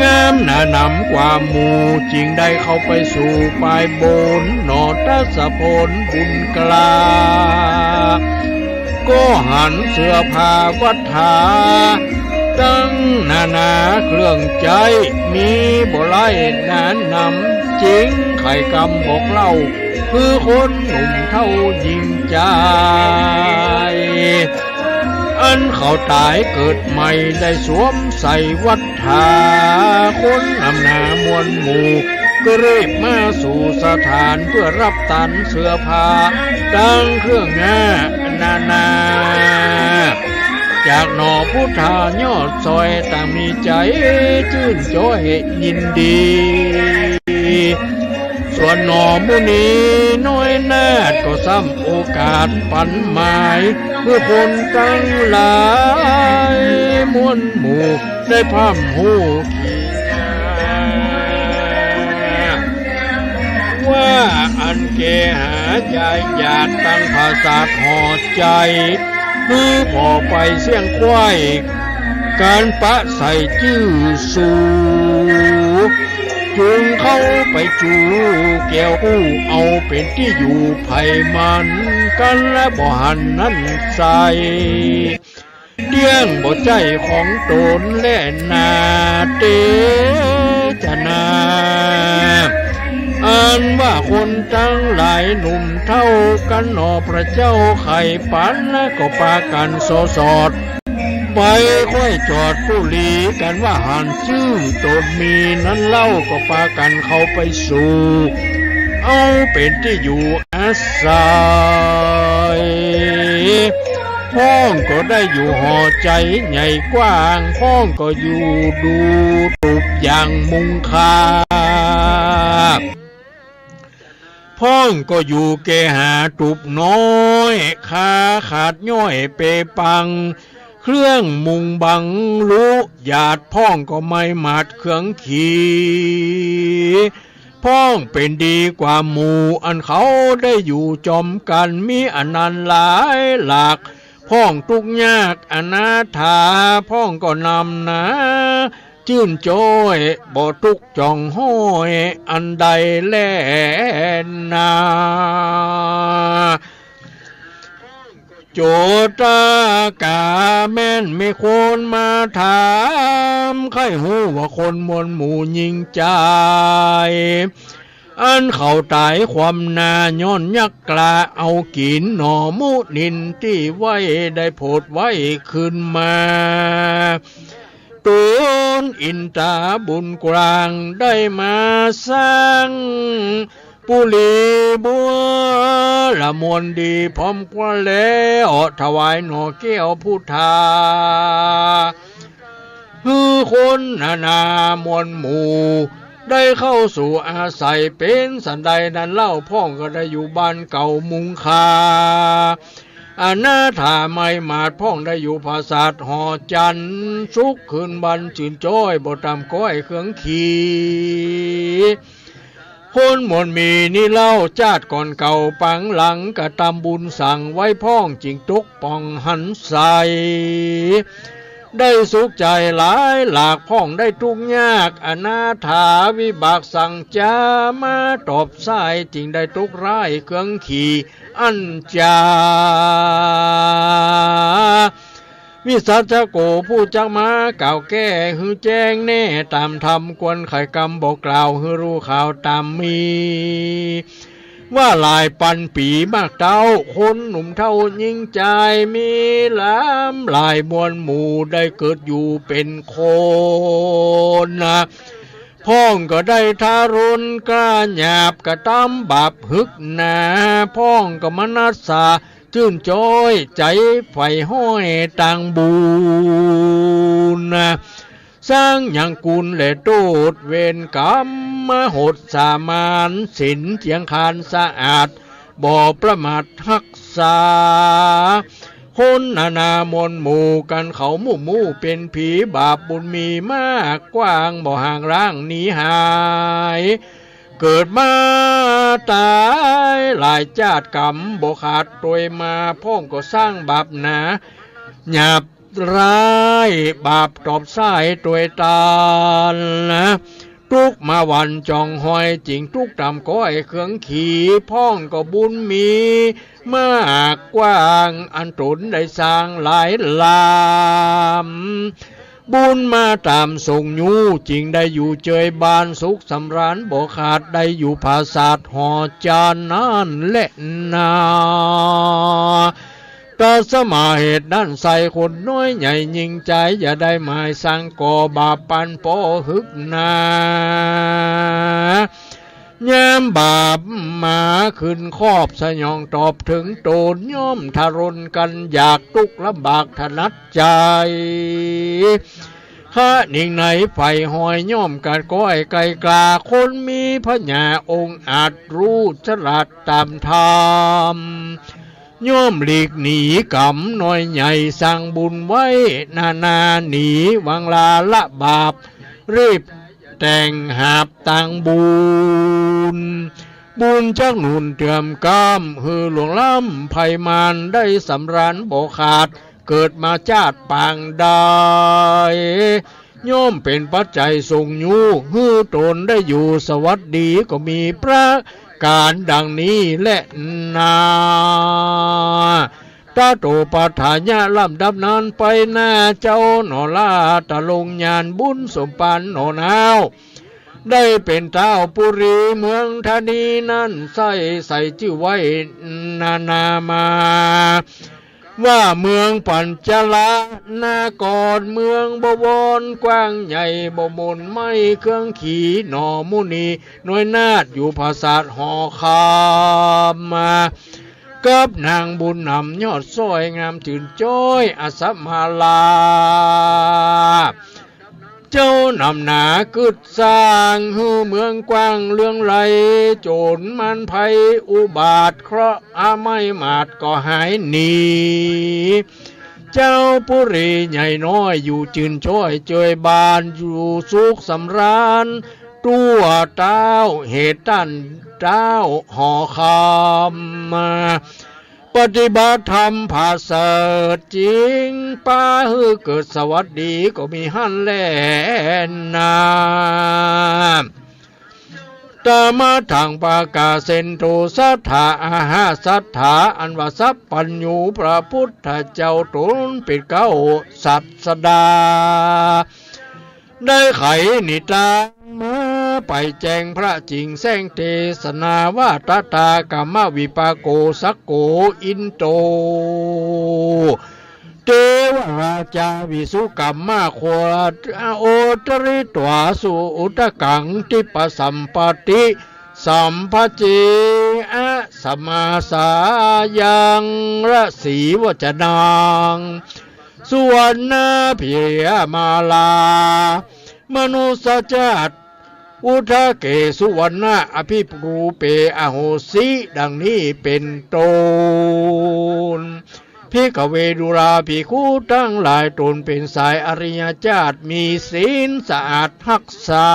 งามหนาหนำกว่าหมู่ จึงได้เข้าไปสู่ภายบน หน่อทศพลบุญกล้า ก็หันเสื้อผ้าวัตถา ตังนานาเครื่องใจ๊ มีบ่หลายหนาหนำ จึงไขกำบอกเล่า คือคนหนุ่มเฒ่าหญิงจาย อันเขาต๋ายเกิดใหม่ได้สวมใส่วัตถา คนนำหน้ามวลหมู่ ก็รีบมาสู่สถานเพื่อรับตันเสื้อผ้าตังเครื่องหน้านานา จากหน่อพุทธายอดซอยต่างมีใจ๋จื้นจ้อยยินดี ส่วนหน่อมุนีน้อยนาฏก็ซ้ำโอกาสปันหมาย เพื่อคนตังหลายมวลหมู่ได้พร่ำฮู้ขีด ว่าอันเกหายายหยาดตังผาสาทหอใจ๋ คือผ่อไปเสี้ยงไขว้ ก๋านปะใส่จื้อสู จึงเข้าไปจูแก้วอู้ เอาเป๋นตี้อยู่ใผมัน กั๋นและบ่หันนั้นใส่ เตี้ยงบ่ใจ้ของต๋นแลนา เตจนา อันว่าคนตังหลายหนุ่มเฒ่ากั๋นหน่อ พระเจ้าใค่ปัน และก็ปากั๋นส่อสอด ไปไขว้จอดปูรีกั๋นว่าหันจื้อต๋นมีนั้นเล่า ก็ปากั๋นเข้าไปสู่ เอาเป๋นตี้อยู่อาศัย พ่องก็ได้อยู่หอใจ๋ใหญ่กว้าง พ่องก็อยู่ดูตูบอย่างมุงคา พ่องก็อยู่เกหาตูบน้อย คาขาดย่อยเปปัง เครื่องมุงบังลุหยาด พ่องก็ไม่หมาดเคืองขี พ่องเป๋นดีกว่าหมู่ อันเขาได้อยู่จอมกั๋น มีอานันต์หลายหลาก พ่องตุ๊กข์ยากอนาถา พ่องก็นำหนา จื้นจ้อย บ่ตุ๊กข์จ่องฮ้อยอันใดแลนา โจตากาแม่นมีคนมาถาม ใค่ฮู้ว่าคนมวลหมู่ยิงใจ๋ อันเขาต๋ายความนาย้อนยักษ์กล้าเอากิ๋น หน่อมุนินตี้ไว้ได้โผดไว้คืนมา ต๋นอินตาบุญกว้างได้มาสร้างปูรีบัวละมวลดีพร้อมกว่าแล้ว ถวายหน่อแก้วพุทธา หื้อคนนานามวลหมู่ ได้เข้าสู่อาศัยเป๋นสันใดนั้นเล่า พ่องก็ได้อยู่บ้านเก่ามุงคา อนาถาไม่หมาด พ่องได้อยู่ผาสาทหอจันทร์ สุขคืนวันจื้นจ้อย บ่ต่ำก้อยเคืองขี คนหมวนมีนี้เล่า จาติก่อนเก่าปางหลัง กระตำบุญสั่งไว้พ่อง จึงตกป่องหันใส ได้สุขใจ๋หลายหลาก พ่องได้ตุ๊กข์ยากอนาถา วิบากสั่งจ๋ามาตอบสาย จึงได้ตกร้ายเคืองขี่อั้นจา วิสัชโกผู้จักมากล่าวแก้หื้อแจ้งแน่ต๋ามธรรม ควรไขกรรมบอกกล่าวหื้อฮู้ข่าวต๋ามมี ว่าหลายปันปี๋มากเต๊า คนหนุ่มเฒ่าญิงจาย มีหลามหลายมวลหมู่ ได้เกิดอยู่เป๋นคนนา พ่องก็ได้ทารุณกล้าหยาบ กระตำบาปหึกหนา พ่องก็มนัสสา จื้นจ้อยใจ๋ใฝ่ฮ้อยตางบุญนา สร้างยังกุญแหละโต้ษเวรกรรม มโหดสามานศีลเจียงคานสะอาด บ่ประมาทฮักษา คนนานามวลหมู่กั๋นเขาหมู่หมู่ เป๋นผีบาปบุญมีมากกว้าง บ่ห่างล้างหนีหาย เกิดมาต๋ายหลายจาติกรรมบ่ขาด ตวยมาพ่องก็สร้างบาปหนา หยาบร้ายบาปตอบสายตวยตานนา ตุ๊กข์มาวันจองฮอย จึงตุ๊กข์ต๋ามก้อยเคืองขี่ พ่องก็บุญมีมากกว้าง อันต๋นได้สร้างหลายหลาม บุญมาต๋ามส่งยู้ จึงได้อยู่เจยบานสุขสำราญบ่ขาด ได้อยู่ผาสาทหอจานนั้นแหละนา ตัสมาเหตุนั้นไส้คนน้อยใหญ่ญิงจาย อย่าได้หมายสังก่อบาปปันป้อหึกหนา ยามบาปมาขึ้นคอบ สยองตอบเถิงต๋น ย่อมทารุณกั๋นอยาก ตุ๊กข์ลำบากถนัดใจ๋ คะนิงในใฝ่ฮอย ย่อมกัดก้อยไกลกล้า คนมีผญาองอาจ ฮู้ฉลาดต๋ามธรรม ย่อมหลีกหนีกรรมน้อยใหญ่ สร้างบุญไว้นานาหนี หวังลาละบาป รีบแต่งหาบตางบุญ บุญจักหนุนเติมกำ หื้อหลวงล้ำภัยมาร ได้สำราญบ่ขาด เกิดมาจาติปางใด ย่อมเป๋นปัจจัยส่งยู้ หื้อต๋นได้อยู่สวัสดี ก็มีประก๋านดังนี้แหละนา ตโตปัฏฐายะ ลำดับนั้นไปหน้าเจ้าหนอ ราตะลงยานบุญสมปันหนอ นาวได้เป๋นท้าวปุรีเมืองธานีนั้น ใส่ ใส่จื้อไว้นานามา ว่าเมืองปัญจละนคร เมืองบวรกว้างใหญ่ บ่หม่นไม้เครื่องขีหนอ มุนีน้อยนาถอยู่ผาสาทหอคำมา กับนางบุญนำยอดซ้อยงามจื่นจ้อยอสมาลา เจ้านำหนากึ๊ดสร้างหื้อเมืองกว้างเลื่องไล โจ๋รมารภัยอุบาทเคราะห์อาไม้หมาดก็หายหนี เจ้าปุรีใหญ่น้อยอยู่จื่นจ้อยเจยบานอยู่สุขสำราญ ตั้วเต๊าเหตุต้านเต๊าหอคำมา ปฏิบัติธรรมผาเสริฐจริง ปาหื้อเกิดสวัสดีก็มีหั้นแลนา ตมะทังปะกาเสนโต สัตถาอาหาสัตถา อันว่าสัพพัญญูพระพุทธเจ้าต๋นเป๋นเก๊าศาสดา ได้ไขนิทานมาไปแจ้งพระจริงแสงเตสนาว่า ตถาคมวิปากโก สักโก อินโต เตวราชาวิสุกัมมาโค โอตริตวาสุอุทกัง ทิปปสัมปติ สัมภะเจ อสมาสายัง รสีวจนัง สุวรรณาภิยมาลา มนุสสะจาติ อุทเก สุวรรณะ อภิปูเป อโหสิ ดังนี้เป๋นต้น ภิกขเว ดูราภิกขุตังหลาย ต๋นเป๋นสายอริยจาติ มีศีลสะอาดฮักษา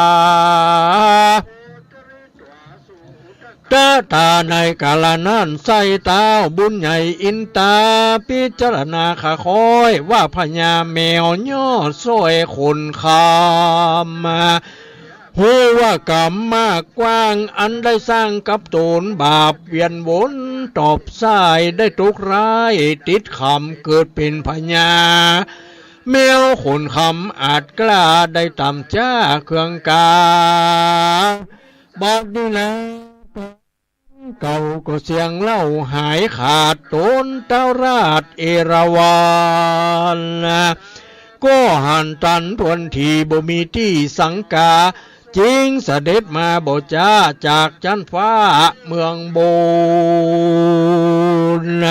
ตะตาในกาละนั้นไส้ต้าวบุญใหญ่อินตา ปิจารณาค่าค้อยว่าพญาแมวยอดซ้อยขนคำ ฮู้ว่ากรรมมากกว้างอันได้สร้างกับต๋น บาปเวียนวนตอบสาย ได้ตกร้ายติดคำเกิดเป๋นพญาแมวขนคำอาจกล้า ได้ต๋ามจ๊าเคืองกา บัดนี้แล เก่าก็เสี้ยงเล่าหายขาด ต๋นเต้าราชเอราวัณ ก็หันตันทวนทีบ่มีตี้สังกา จึงเสด็จมาบ่จ๊าจากจั๊นฟ้าเมืองบน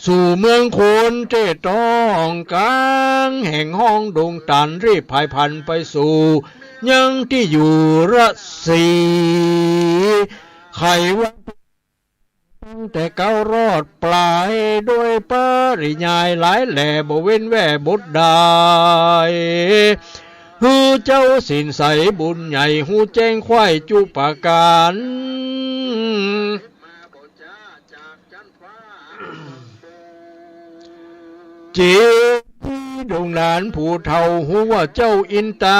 สู่เมืองคนเต้ต้องกลางแห่งห้องดงต๋าน รีบผายพลันไปสู่ยังตี้อยู่ราศี ใค่ว่าตั้งแต่เก๊ารอดปลาย โดยปริยายหลายแหล่บ่เว้นแว่บทใด หื้อเจ้าสินใสบุญใหญ่ฮู้แจ้งไขว้จุประก๋าน เจดีย์ดงหลานผู้เฒ่าฮู้ว่าเจ้าอินตา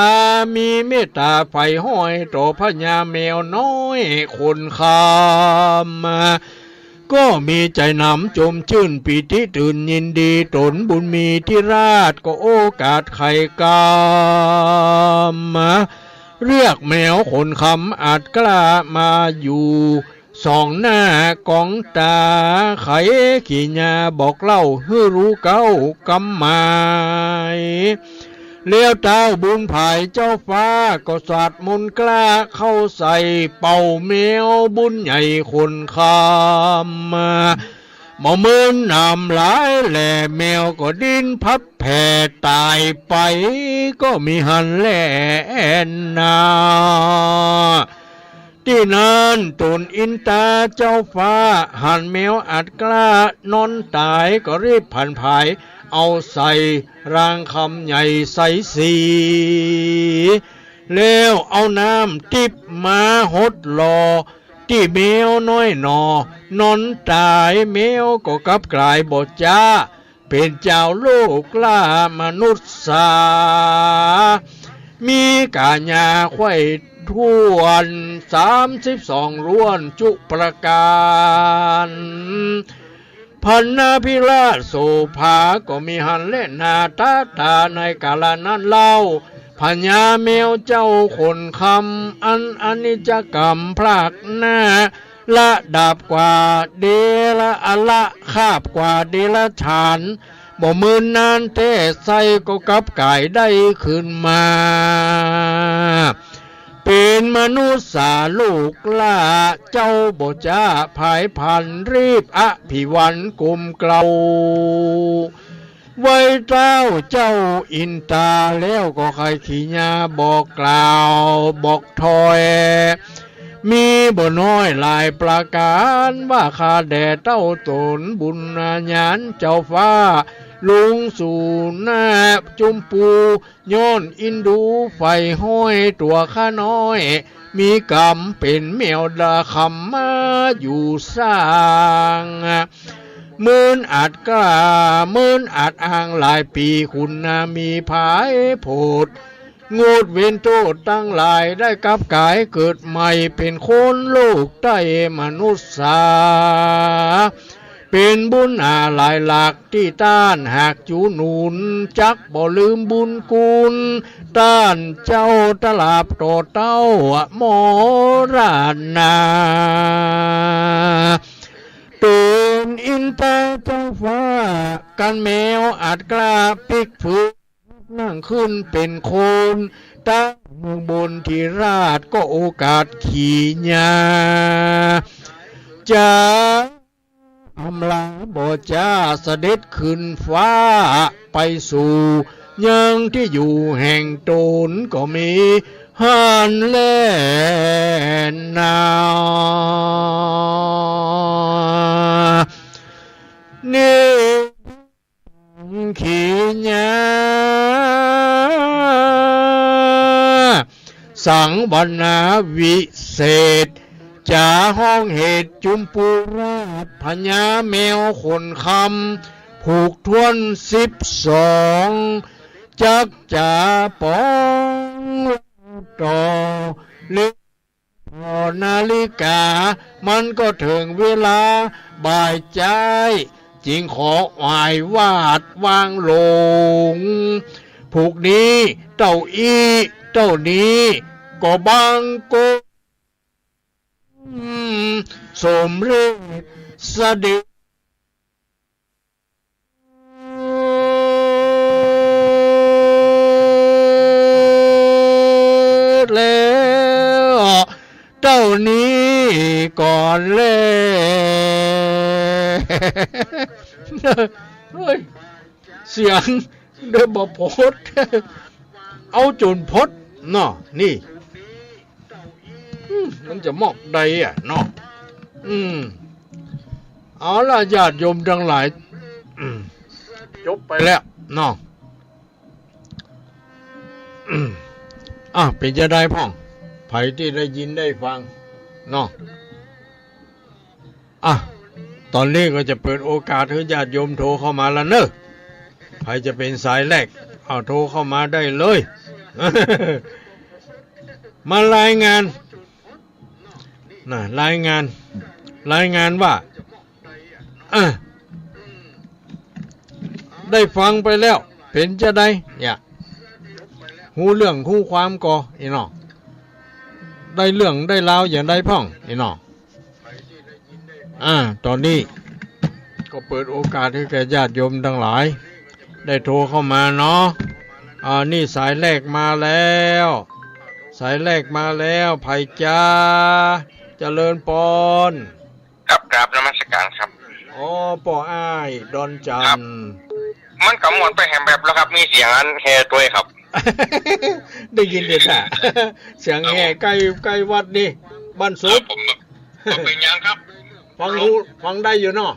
มีเมตต๋าใฝ่ฮ้อยต่อพญาแมวน้อยขนคำ ก็มีใจ๋หนำจมจื้นปีติตื่นยินดี ต๋นบุญมีธิราชก็โอกาสไขกำ เรียกแมวขนคำอาจกล้ามาอยู่ ส่องหน้ากองต๋า ไขขีญาบอกเล่าหื้อฮู้เก๊ากำหมาย แล้วต้าวบุญผายเจ้าฟ้าก็สาดมนต์กล้าเข้าใส่เป่าแมวบุญใหญ่ขนคำ บ่เมินนำหลายแหล่แมวก็ดิ้นพับแผ่ต๋ายไป ก็มีหั้นแลนา ตี้นั้นต๋นอินตาเจ้าฟ้าหันแมวอาจกล้านอนต๋าย ก็รีบผลันผายเอาใส่รางคำใหญ่ใสสี แล้วเอาน้ำติ๊บมาหดหล่อตี้แมวน้อยหน่อ นอนต๋าย แมวก็กลับก๋ายบ่จ๊า เป๋นจาวโลกล้ามนุษย์สา มีก๋ายาไขว้ถ้วนสามสิบสองล้วนจุประก๋าน พรรณาภิราชโสภาก็มีหั้นแลนา ตะตาในกาละนั้นเล่า พญาแมวเจ้าขนคำ อันอนิจจกรรมพรากหน้า ละดาบกว่าเดระ อะ ละคาบกว่าเดรัจฉาน บ่เมินนานแต๊ไส้ก็กลับก๋ายได้คืนมา เป๋นมนุษย์สาลูกล้า เจ้าบ่จ๊าผายพลัน รีบอภิวันกรมเกล้า ไหว้เต๊าเจ้าอินตา แล้วก็ไขขีญาบอกกล่าวบอกถ้อย มีบ่น้อยหลายประก๋าน ว่าข้าแด่เต้าต๋นบุญญาณเจ้าฟ้า ลงสู่หน้าจุมปู ย้อนอินดูใฝ่ฮ้อยตั๋วข้าน้อย มีกรรมเป๋นแมวดาคำมาอยู่สร้าง เมินอาจกล้า เมินอาจอ้างหลายปี๋ คุณนามีผายโผด งดเว้นโต้ษตังหลาย ได้กลับก๋ายเกิดใหม่เป๋นคนโลกใต้มนุษย์สา เป๋นบุญหนาหลายหลากตี้ต้าน หากจูหนุนจักบ่ลืมบุญคุณ ต้านเจ้าตลาบต่อเต้ามรณา ต๋นอินตาเจ้าฟ้า กันแมวอาจกล้าปิ๊กฝืน นั่งขึ้นเป๋นคน ตะเมืองบน ธิราชก็โอกาสขีญา จะอำลาบ่จ๊าเสด็จขึ้นฟ้าไปสู่ยังตี้อยู่แห่งต๋นก็มีหั้นแลนา นี่ ขีญา สังวรรณาวิเศษ เจ จ๋าฮ้องเหตุจุมปูราช พญาแมวขนคำ ผูกถ้วนสิบสอง จักจ๋าป๋องต่อ เรือนหอนาฬิกา มันก็เถิงเวลาบ่ายจ๊าย จึงขอไหว้วาดวางลง ผูกนี้เต้าอี้ เต้านี้ก็บังคม สมเร็จเสด็จแล้ว เต้านี้ก่อนแล เฮ้ย เสียงเด้อบ่พด เอาจ๋นพดเนาะ นี่ อืม มันจะมอกใดอะเนาะ อืม เอาละ ญาติโยมตังหลาย อืม จบไปแล้วเนาะ อืม อ่ะ เป๋นจะใดพ่อง ใผตี้ได้ยินได้ฟังเนาะ อ่ะ ต๋อนนี้ก็จะเปิดโอกาสหื้อญาติโยมโทรเข้ามาละเน่อ ใผจะเป๋นสายแรก เอาโทรเข้ามาได้เลย มารายงาน น่ะ รายงาน รายงานว่า อ่ะ ได้ฟังไปแล้ว เป๋นจะใด เนี่ย ฮู้เรื่องฮู้ความก่อ อี้เนาะ ได้เรื่องได้ราวอย่างใดพ่อง อี้เนาะ อ่า ต๋อนนี้ก็เปิดโอกาสหื้อแก่ญาติโยมตังหลาย ได้โทรเข้ามาเนาะ อ่า นี่สายแรกมาแล้ว สายแรกมาแล้ว ใผจ๊ะ เจริญปอน ครับ กราบนมัสการครับ อ๋อ ป้ออ้ายดอนจันทน์ ครับ มันก็หมดไปแหมแบบแล้วครับ มีเสียงอันแห่ตวยครับ ได้ยินเด้อจ้ะ เสียงแห่ ครับผม ใก้ ใก้วัดนี่ บ้านสุบ ครับผม บ่เป๋นหยังครับ ฟังฮู้ ฟังได้อยู่เนาะ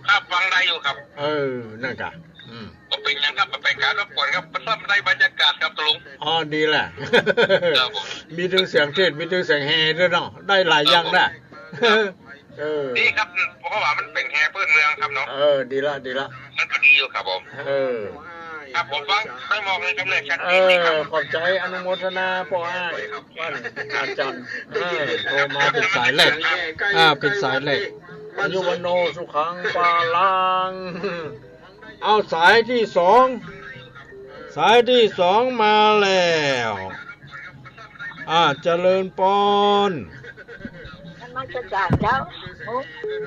ครับ ฟังได้อยู่ครับ เออ นั่นกะ อืม บ่เป๋นหยังครับ บ่เป๋นก๋านรบกวนครับ มันได้บรรยากาศครับตาหลวง อ๋อ ดีแหละ ครับผม มีตึงเสียงเทศน์ มีตึงเสียงแห่ตวยเนาะ ได้หลายอย่างนะ ครับผม เออ ดีครับ เพราะว่ามันเป๋นแห่พื้นเมืองครับเนาะ เออ ดีละ ดีละ มันก็ดีอยู่ครับผม เออ ครับผม ฟังได้มองเลยครับเนี่ย ชัดเจนดีครับ เออ ขอบใจ๋ อนุโมทนาป้ออ้าย ครับ ว่าอาจ๋ารย์ เออ โทรมาเป๋นสายแรก อ่า เป๋นสายแรก อายุวัณโณสุขังพลัง เอาสายตี้สอง สายตี้สองมาแล้ว อ่า เจริญปอน นมัสการเจ้า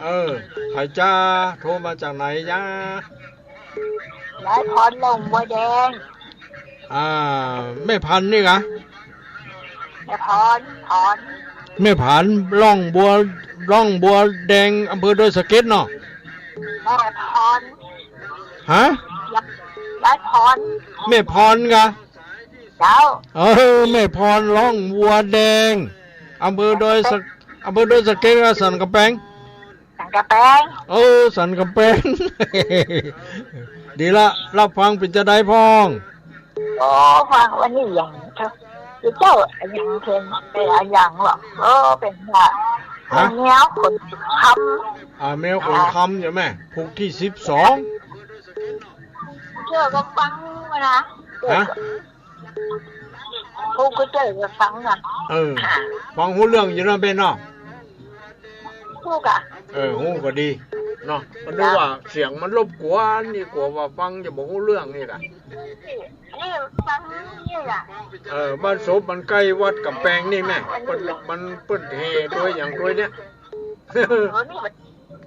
เออ ใผจ๊ะ โทรมาจากไหนจ๊ะ นายพรหนองบัวแดง อ่า แม่พันธุ์นี่กะ แม่พร พร แม่พันธุ์ หนองบัว หนองบัวแดง อำเภอดอยสะเก็ดเนาะ แม่พร ฮะ ยายพร แม่พรกะ เจ้า เออ แม่พร หนองบัวแดง อำเภอดอยสะ อำเภอดอยสะเก็ดกะ สันกำแปง สันกำแปง เออ สันกำแปง ดีละ ฮับฟังเป๋นจะใดพ่อง โอ้ ฟังวันนี้อย่างเจ้า เจ้าอย่างเพิ่นเป๋นอย่างหรอ เออ เป๋นว่า ฮะ แมวขนคำ อ่า แมวขนคำใจ้ไหม ผูกตี้สิบสอง เจ้าก็ฟังมานะ ฮะ ฮู้ก็เจ้าก็ฟังนะ เออ ฟังฮู้เรื่องอยู่เนาะเบนเนาะ ฮู้กะ เออ ฮู้ก็ดีเนาะ ก็นึกว่าเสียงมันรบกวนนี่ กั๋วว่าฟังจะบ่ฮู้เรื่องนี่กะ นี่ นี่ฟังนี่กะ เออ บ้านสุบมันใก้วัดกำแปงนี่แม่ เปิ้น มันเปิ้นแห่ตวยอย่างตวยเนี่ย เออ นี่มัน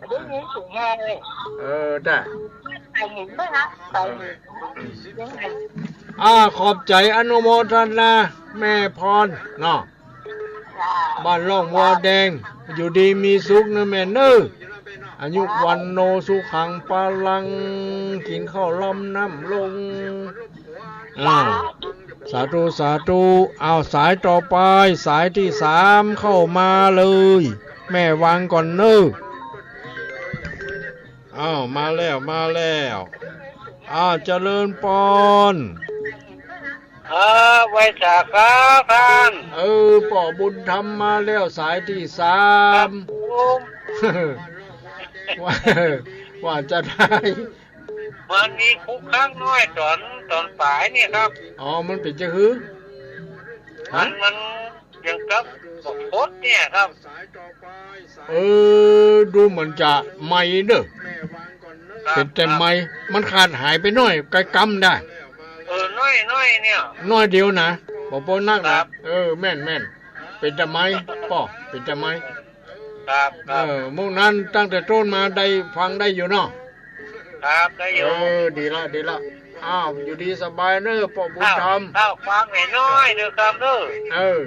ได้ยินเสียงแห่เลย เออ จ้ะ ใครเห็นบ้างนะ ใครเห็น ยังไง อ่า ขอบใจ๋อนุโมทนา แม่พร เนาะ จ้ะ บ้านหนองบัวแดง อยู่ดีมีสุขเน่อแม่เน่อ อายุวัณโณสุขังพลัง กิ๋นข้าวลำน้ำลง อ่า สาธุ สาธุ เอาสายต่อไป สายตี้สามเข้ามาเลย แม่วางก่อนเน่อ เอามาแล้ว มาแล้ว อ่า เจริญปอน เอ ครับ ไหว้สาครับต้าน เออ ป้อบุญธรรมมาแล้ว สายตี้สาม ครับผม ว่า ว่าจะได้ มันมีคุกคักน้อยต๋อน ต๋อนป๋ายเนี่ยครับ อ๋อ มันเป๋นจะหื้อ มัน ฮะ มันอย่างกับบักพดเนี่ยครับ เออ ดูเหมือนจะใหม่เน่อ ครับ เป๋นแต่ใหม่ ครับ มันขาดหายไปน้อย ใก้กำได้ เออ น้อย น้อยเนี่ย น้อยเดียวนะ บ่ปอนักนะ ครับ เออ แม่น แม่น เป๋นแต่ใหม่ ป้อ เป๋นแต่ใหม่ ครับ ครับ เออ เมื่อนั้นตั้งแต่ต้นมาได้ฟังได้อยู่เนาะ ครับ ได้อยู่ เออ ดีละ ดีละ อ้าว อยู่ดีสบายเน่อ ป้อบุญธรรม อ้าว อ้าว ฟังหน้อยเน่อครับเน่อ เออ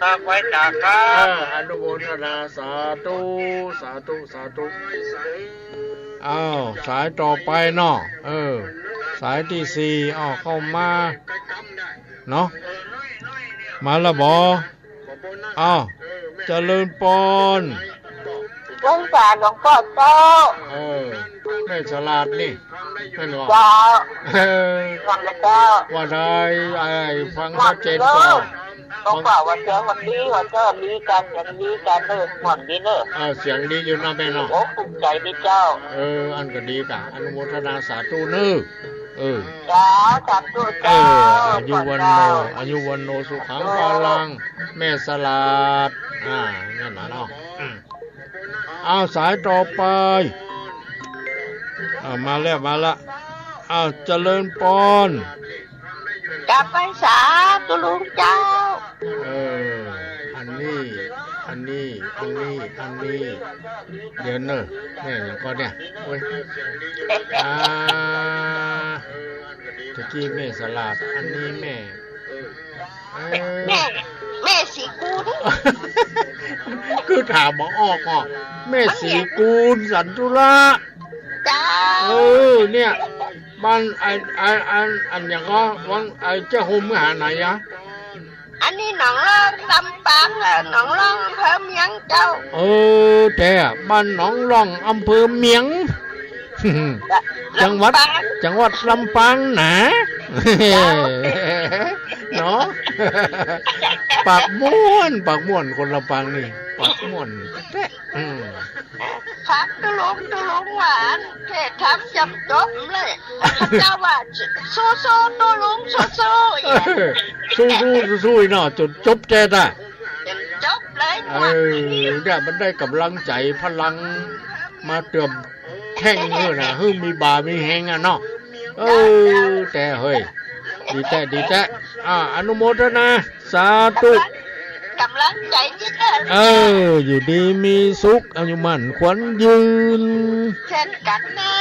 ครับ ไหว้สาครับ เออ อนุโมทนา สาธุ สาธุ สาธุ อ้าว สายต่อไปเนาะ เออ สายตี้สี่ อ้าว เข้ามา เนาะ มาละบ่ อ้าว เจริญปอน หลวงต๋า หลวงป้อเจ้า เออ แม่สลาดนี่ แม่นบ่ เจ้า เออ ว่าไงเจ้า ว่าได้ ไอ้ ฟังชัดเจนก่อ หลวงป้อ ว่าเจ้า วันนี้ ว่าเจ้า ดีกั๋น เสียงดีกั๋นเน่อ ม่วนดีเน่อ เออ เสียงดีอยู่นะแม่เนาะ โอ้ ภูมิใจ๋ดีเจ้า เออ อันก็ดีก่ะ อนุโมทนาสาธุเน่อ เออ เจ้า สาธุ เออ เจ้า อายุวัณโณ อายุวัณโณ สุขัง พลัง แม่สลาด อ่า นั่นน่ะเนาะ อืม อ้าว สายต่อไป อ้าว มาแล้ว มาละ อ้าว เจริญปอน กราบไหว้สาตุ๊ลุงเจ้า เออ อันนี้ อันนี้ อันนี้ อันนี้ เดี๋ยวเน่อ แม่หยังก่อเนี่ย โอ๊ย อ่า ตะกี้แม่สลาด อันนี้แม่ เออ แม่ แม่ศรีกูล คือถามบ่ออกอ่ะ แม่ศรีกูล สันตุละ เจ้า เออ เนี่ย บ้านไอ้ ไอ้ อัน อันหยังก่อ วัง ไอ้เจ้าโฮมเมืองหาไหนอะ อันนี้หนองล่องลำปางเน่อ หนองล่องอำเภอเมียงเจ้า เออ แต่บ้านหนองล่องอำเภอเมียง จังหวัด ลำปาง จังหวัดลำปางนะ เจ้า เนาะ ปากม่วน ปากม่วน คนลำปางนี่ ปากม่วนแต๊ อืม ฝากตุ๊ลุง ตุ๊ลุงว่าเทศน์ธรรมจ๋ำจบเลย เจ้าว่า สู้ๆ ตุ๊ลุง สู้ๆ อีก สู้ๆ สู้ๆ เนาะ จ๋นจบแต๊ตา จ๋นจบเลย เออ เนี่ย มันได้ก๋ำลังใจ๋ พลังมาเติมแข้งหื้อนะ หื้อมีบ่ามีแฮงอะเนาะ เออ แต่เฮ้ย ดีแต๊ ดีแต๊ อ่า อนุโมทนา สาธุ ก๋ำลังใจ๋ดีแต๊ เออ อยู่ดีมีสุข อายุมั่นขวัญยืน เช่นกั๋นเน่อ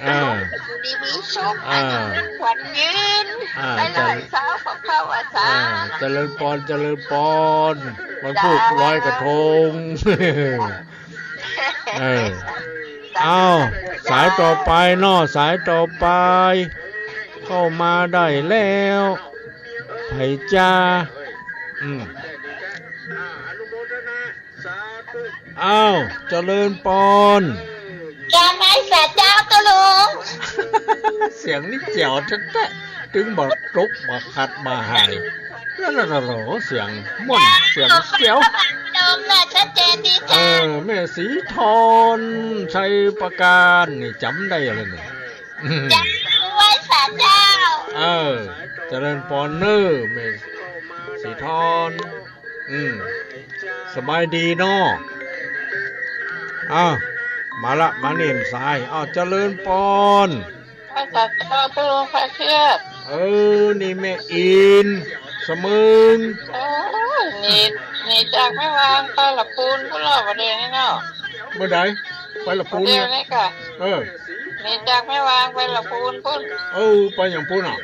อ่า ตุ๊ลุง อยู่ดีมีสุข อ่า อายุมั่นขวัญยืน อ่า หลายๆ สาวของข้าว่าสา อ่า เจริญปอน เจริญปอน วันพูกลอยกระทง เออ อ้าว สายต่อไปเนาะ สายต่อไป เข้ามาได้แล้ว ไผจ้า อืม อ้าว เจริญปอน กราบไหว้สาเจ้าตุ๊ลุง เสียงนี่แจ๋วแต๊ๆ ตึงบ่ตกบ่ขัดบ่หาย แล้วๆๆ เสียงม่วน เสียงแจ๋ว โดมน่ะชัดเจนดี เอ เจ้า อ แม่ศรีทอน ชัยประการ นี่จ๋ำได้เลยเนี่ย อืม กราบไหว้สาเจ้า เออ เจริญปอนเน่อ แม่ศรีทอน อืม สบายดีเนาะ อ้าว มาละ มาเน่นสาย อ้าว เจริญปอน ไหว้สาเจ้าตุ๊ลุงพระเทพ เออ นี่แม่อิน เสมิง โอ้ย หนี หนีจากแม่วางไปละปูนปู้นแล้ว บ่าเดี่ยวนี้เนาะ เมื่อใด ไปละปูนเนี่ย บ่าเดี่ยวนี้ก่ะ เออ หนีจากแม่วางไปละปูนปู้น เออ ไปหยังปู้นอ่ะ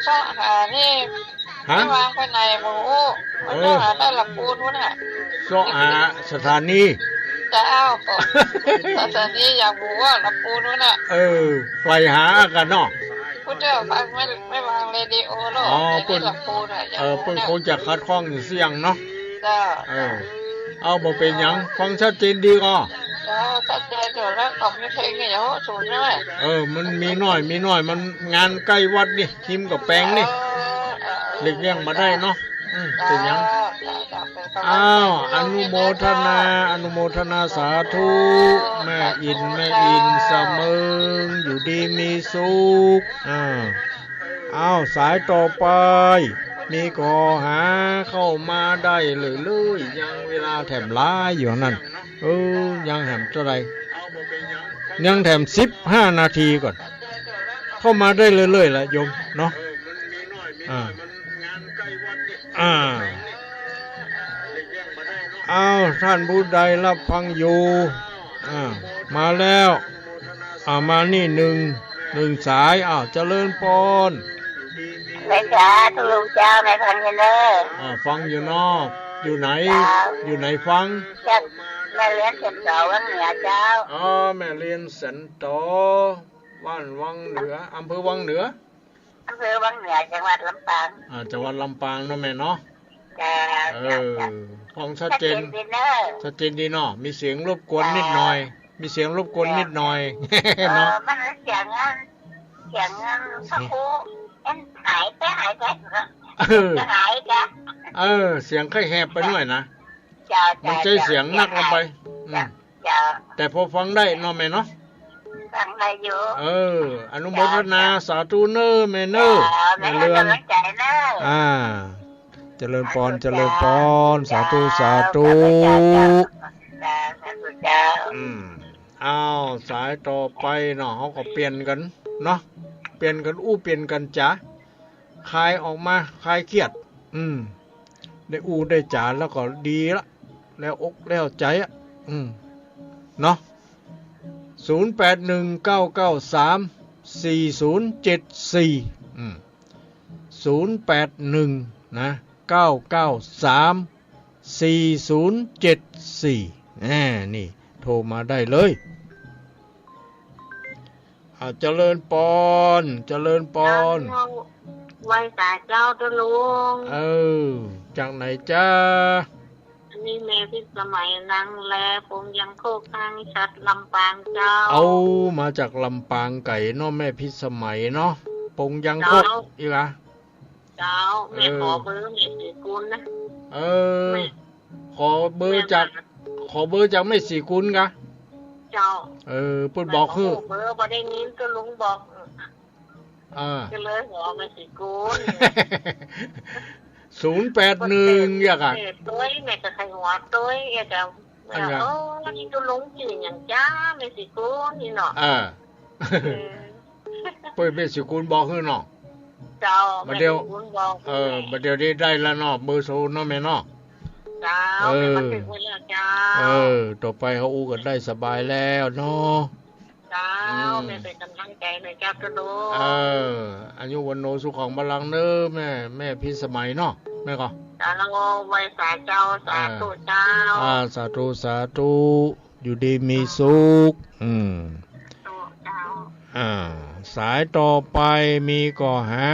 เซาะหานี่ ฮะ แม่วางไปไหนบ่ฮู้ เออ เซาะหาได้ละปูนปู้นน่ะ เซาะหาสถานี เจ้า สถานีอย่างบ่ฮู้ว่าละปูนปู้นน่ะ เออ ไปหากั๋นเนาะ ผู้เจ้าฟังแม่ แม่วางเรดิโอเนาะ อ๋อ เปิ้น ละปูนน่ะ เออ เปิ้นคงจะขัดข้องอยู่เสี้ยงเนาะ เจ้า เออ เอา บ่เป๋นหยัง ฟังชัดเจนดีก่อ เออ ชัดเจนอยู่แล้ว ก็มีเพลงนี่ โอ้โห สูงด้วย เออ มันมีน้อย มีน้อย มันงานใก้วัดนี่ ฮิมก๋ำแปงนี่ เออ เออ เออ หลีกเลี่ยงบ่ได้เนาะ อืม เป๋นหยัง เจ้า เจ้า เป๋นกำลังใจ๋ อ้าว อนุโมทนา อนุโมทนาสาธุ แม่อิน แม่อิน สะเมิง อยู่ดีมีสุข อ่า อ้าว สายต่อไป มีก่อหาเข้ามาได้เรื่อยๆ ยังเวลาแถมหลายอยู่นั่น เออ ยังแถมเต้าใด ยังแถมสิบห้านาทีก่อน เข้ามาได้เรื่อยๆ ละโยมเนาะ อ่า อ่า อ้าว ท่านผู้ใดรับฟังอยู่ อ่า มาแล้ว อ่า มานี่หนึ่ง หนึ่งสาย อ้าว เจริญปอน แม่จ๋า ตุ๊ลุงเจ้า แม่ฟังอยู่เน่อ อ่า ฟังอยู่เนาะ อยู่ไหน เจ้า อยู่ไหนฟัง จากแม่เลียนแสนโต วังเหนือเจ้า อ๋อ แม่เลียนแสนโต บ้านวังเหนือ อำเภอวังเหนือ อำเภอวังเหนือ จังหวัดลำปาง อ่า จังหวัดลำปางเนาะแม่เนาะ เจ้า เออ เจ้า เจ้า ฟังชัดเจน ชัดเจนดีเน่อ ชัดเจนดีเนาะ มีเสียงรบกวนนิดหน่อย เจ้า มีเสียงรบกวนนิดหน่อย เจ้า เนาะ เออ มันเสียงอัน เสียงอันพระครู เอ็นหายไป หายไป เออ จะหายจ้ะ เออ เสียงค่อยแหบไปหน่อยนะ เจ้า มันใจ๊เสียงนักลงไป เจ้า อืม เจ้า แต่พอฟังได้เนาะแม่เนาะ ฟังได้อยู่ เออ อนุโมทนา เจ้า สาธุเน่อแม่เน่อ เจ้า แม่เลียน แม่ให้กำลังใจ๋เน่อ อ่า เจริญปอน เจริญปอน สาธุ สาธุ เจ้า เจ้า สาธุเจ้า อืม อ้าว สายต่อไปเนาะ เฮาก็เปลี่ยนกั๋นเนาะ เปลี่ยนกั๋นอู้ เปลี่ยนกั๋นจ๋า คลายออกมา คลายเครียด อืม ได้อู้ได้จ๋าแล้วก็ดีละ แล้วอกแล้วใจ๋อะ อืม เนาะ ศูนย์แปดหนึ่ง เก้าเก้าสาม สี่ศูนย์เจ็ดสี่ อืม ศูนย์แปดหนึ่ง นะ เก้าเก้าสาม สี่ศูนย์เจ็ดสี่ แหม นี่ โทรมาได้เลย อ่า เจริญปอน เจริญปอน เจ้า ไหว้สาเจ้าตุ๊ลุง เออ จากไหนจ๊ะ อันนี้แม่พิสมัย นังแล ปงยังโคก ห้างฉัตร ลำปางเจ้า เอา มาจากลำปางไก๋เนาะ แม่พิสมัยเนาะ ปงยังโคก เจ้า อีกอะ เจ้า แม่ เออ ขอเบอร์แม่ศรีกุลนะ เออ แม่ ขอเบอร์จาก แม่มา ขอเบอร์จากแม่ศรีกุลกะ เจ้า เออ เปิ้นบอกหื้อ เบอร์บ่ได้ยินตุ๊ลุงบอก อ่า ก็เลยหัวแม่ศรีกุล ศูนย์แปดหนึ่ง เปิ้นเป๋น เยียะกะ เป๋นตวย แม่ก็ใค่หัวตวย เยียะกะ อันเนี้ย โอ้ นี่ตุ๊ลุงจื้อหยังจ๊ะ แม่ศรีกุลนี่เนาะ อ่า เออ เปิ้นแม่ศรีกุลบอกหื้อเนาะ เจ้า บ่าเดี่ยว แม่ศรีกุลบอก เออ หื้อ บ่าเดี่ยวนี้ได้แล้วเนาะ เบอร์โทรเนาะแม่เนาะ เจ้า เออ แม่บันทึกไว้แล้วเจ้า เออ ต่อไปเฮาอู้กั๋นได้สบายแล้วเนาะ เจ้า อืม แม่เป๋นก๋ำลังใจ๋หน่อยเจ้าตุ๊ลุง เออ อายุวัณโณสุขังพลังเน่อแม่ แม่พิสมัยเนาะ แม่ก็ เจ้า ไหว้สาเจ้า สาธุเจ้า อ่า สาธุ สาธุ อยู่ดีมีสุข อืม สาธุเจ้า อ่า สายต่อไปมีก่อหา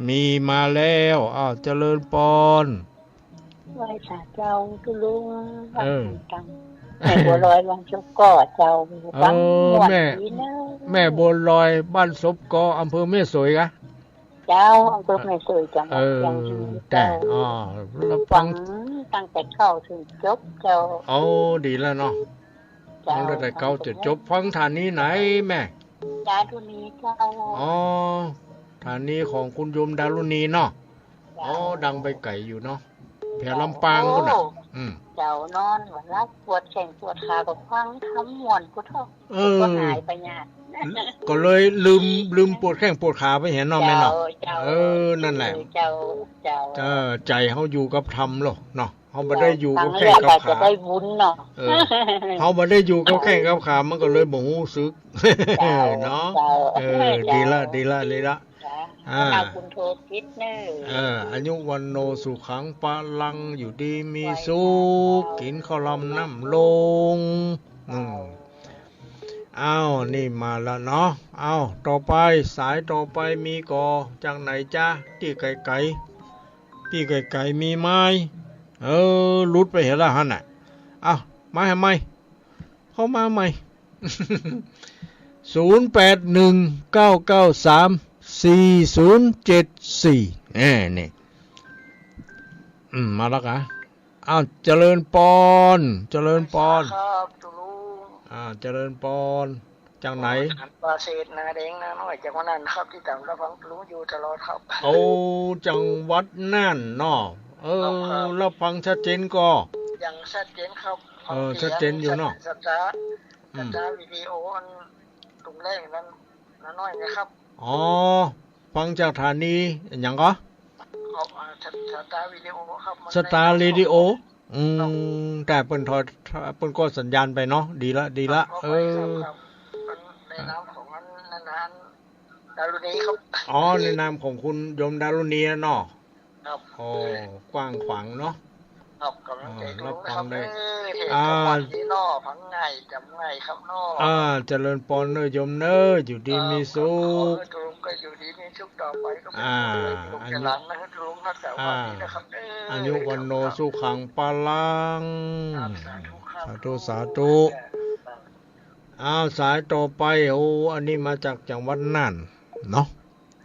มีมาแล้ว อ้าว เจริญปอน ไหว้สาเจ้าตุ๊ลุง เออ วัดตัง แม่บัวลอยบ้านศพก๊อเจ้า เออ ฟังม่วน แม่ ดีเน่อ แม่บัวลอยบ้านศพก๊อ อำเภอแม่สวยกะ เจ้า อำเภอแม่สวย จังหวัดเชียงราย เออ เจ้า แต่ อ๋อ แล้วฟัง ฟังตั้งแต่เข้าเถิงจบเจ้า โอ้ ดีแล้วเนาะ เจ้า ฟังตั้งแต่เข้าเถิงจบ ฟังสถานีไหนแม่ ดารุณีเจ้า อ๋อ สถานีของคุณโยมดารุณีเนาะ เจ้า อ๋อ ดังไปไก๋อยู่เนาะ แถวลำปางปู๊นน่ะ โอ้ อืม เจ้า นอนบ่หลับ ปวดแข้งปวดขาก็ฟังธรรมม่วนพุ้นเถาะ เออ ก็หายไปยาก ก็เลยลืม ลืมปวดแข้งปวดขาไปเหียเนาะแม่เนาะ เจ้า เจ้า เออ นั่นแหละ เจ้า เจ้า เออ ใจ๋เฮาอยู่กับธรรมโลดเนาะ เฮาบ่ได้อยู่กับแข้งกับขา ฟังแล้วก็จะได้บุญเนาะ เออ เฮาบ่ได้อยู่กับแข้งกับขา มันก็เลยบ่ฮู้สึก เจ้า เนาะ เจ้า เออ เจ้า ดีละ ดีละ ดีละ จ้ะ อ่า เอาบุญโทษผิดเน่อ เออ อายุวัณโณสุขังพลัง อยู่ดีมีสุข กิ๋นข้าวหลามน้ำลง อืม อ้าว นี่มาแล้วเนาะ อ้าว ต่อไป สายต่อไปมีก่อ จากไหนจ๊ะ ตี้ไก๋ๆ ตี้ไก๋ๆ มีไหม เออ หลุดไปเหียละหั้นน่ะ อ้าว มาหื้อใหม่ เข้ามาใหม่ ศูนย์แปดหนึ่ง เก้าเก้าสาม สี่ศูนย์เจ็ดสี่ แหม นี่ อืม มาแล้วกะ อ้าว เจริญปอน เจริญปอน ครับ ตุ๊ลุง อ่า เจริญปอน จากไหน อ๋อ จากบ้านเศรษฐนาแดงนาน้อย จากวัดน่านครับ ติดต๋ามรับฟังตุ๊ลุงอยู่ตลอดครับ โอ้ จากวัดน่านเนาะ เออ ครับ ครับ รับฟังชัดเจนก่อ อย่างชัดเจนครับ เออ ฟังเสียง ชัดเจนอยู่เนาะ ชัดๆ อืม ชัดๆ วิดีโออันตรงแรกนั้น นาน้อยนะครับ อ๋อ ฟังจากสถานีหยังก่อ ครับ อ่า สถา สถานีวิดีโอครับ มัน สถานีวิดีโอ อืม ครับ แต่เปิ้นถอย เปิ้นก็สัญญาณไปเนาะ ดีละ ดีละ ครับ เออ ครับ ครับ มันในนามของอันนั้น ดารุณีครับ อ๋อ ในนามของคุณโยมดารุณีเนาะ ครับ โอ้ กว้างขวางเนาะ ครับ กำลังใจ อ่า ตุ๊ลุงนะครับ รับฟังได้ เออ เห็น อ่า ทุกวันนี้เนาะ ฟังง่าย จ๋ำง่ายครับเนาะ อ่า เจริญปอนเน่อโยมเน่อ อยู่ดีมีสุข ครับ ขอตุ๊ลุงก็อยู่ดีมีสุขต่อไป ก็เป็น อ่า ลูกหลานนะตุ๊ลุงครับ สวัสดีนะครับ อ่า เออ อายุวัณโณ ครับ สุขังพลัง ครับ สาธุครับ สาธุ สาธุ ครับ อ้าว สายต่อไป โอ้ อันนี้มาจากจังหวัดน่านเนาะ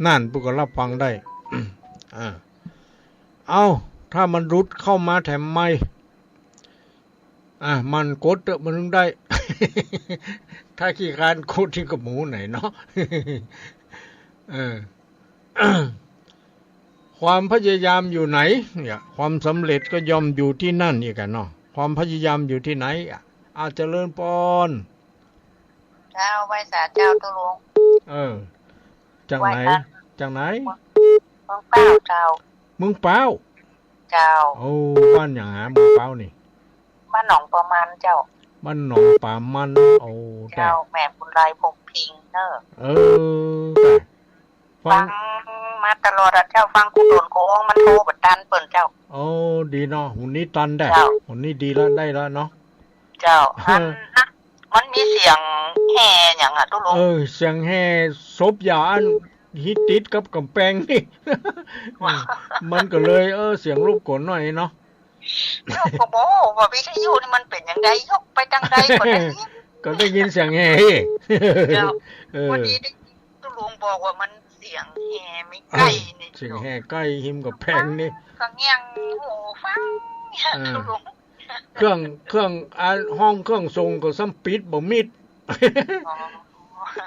น่านเปิ้นก็รับฟังได้ อ่า เอ้า ถ้ามันหลุดเข้ามาแถมใหม่ อ่ะ มันกดเต๊อะ มันถึงได้ ถ้าขี้คร้านกดนี่ก็หมู่ไหนเนาะ เออ ความพยายามอยู่ไหน เนี่ย ความสำเร็จก็ย่อมอยู่ที่นั่นอีกอะเนาะ ความพยายามอยู่ที่ไหนอะ อ่ะ เจริญปอน เจ้า ไหว้สาเจ้าตุ๊ลุง เออ จากไหน ไหว้ค่ะ จากไหน เมืองป๊าวเจ้า เมืองป๊าว เจ้า โอ้ บ้านหยังหา เมืองป๊าวนี่ บ้านหนองป่ามันเจ้า บ้านหนองป่ามัน โอ้ เจ้า แต่ แม่บุญไลพรหมพิงค์เน่อ เออ แต่ ฟัง ฟังมาตลอดอะเจ้า ฟังกู้โดนกู้อ้อง มันโทรบ่ตันเปิ้นเจ้า โอ้ ดีเนาะ หุนนี้ตันได้ เจ้า หุนนี้ดีแล้ว ได้แล้วเนาะ เจ้า อันนะ มันมีเสียงแห่หยังอะตุ๊ลุง เออ เสียงแห่ศพยาอันฮิตติดกับก๋ำแปงนี่ ว้า มันก็เลย เออ เสียงรบกวนหน่อยเนาะ เจ้าก็บ่ว่าวิทยุนี่มันเป๋นหยังใด ยกไปตางใดก็ได้ยิน ก็ได้ยินเสียงแห่ เจ้า เออ พอดีได้ยินตุ๊ลุงบอกว่ามันเสียงแห่ไม่ไกลนี่ เสียงแห่ใก้ฮิมก๋ำแปงนี่ ก็เงี่ยงหูฟัง เออ ตุ๊ลุง เครื่อง เครื่อง อ่า ห้องเครื่องส่งก็ซ้ำปิดบ่มิด อ๋อ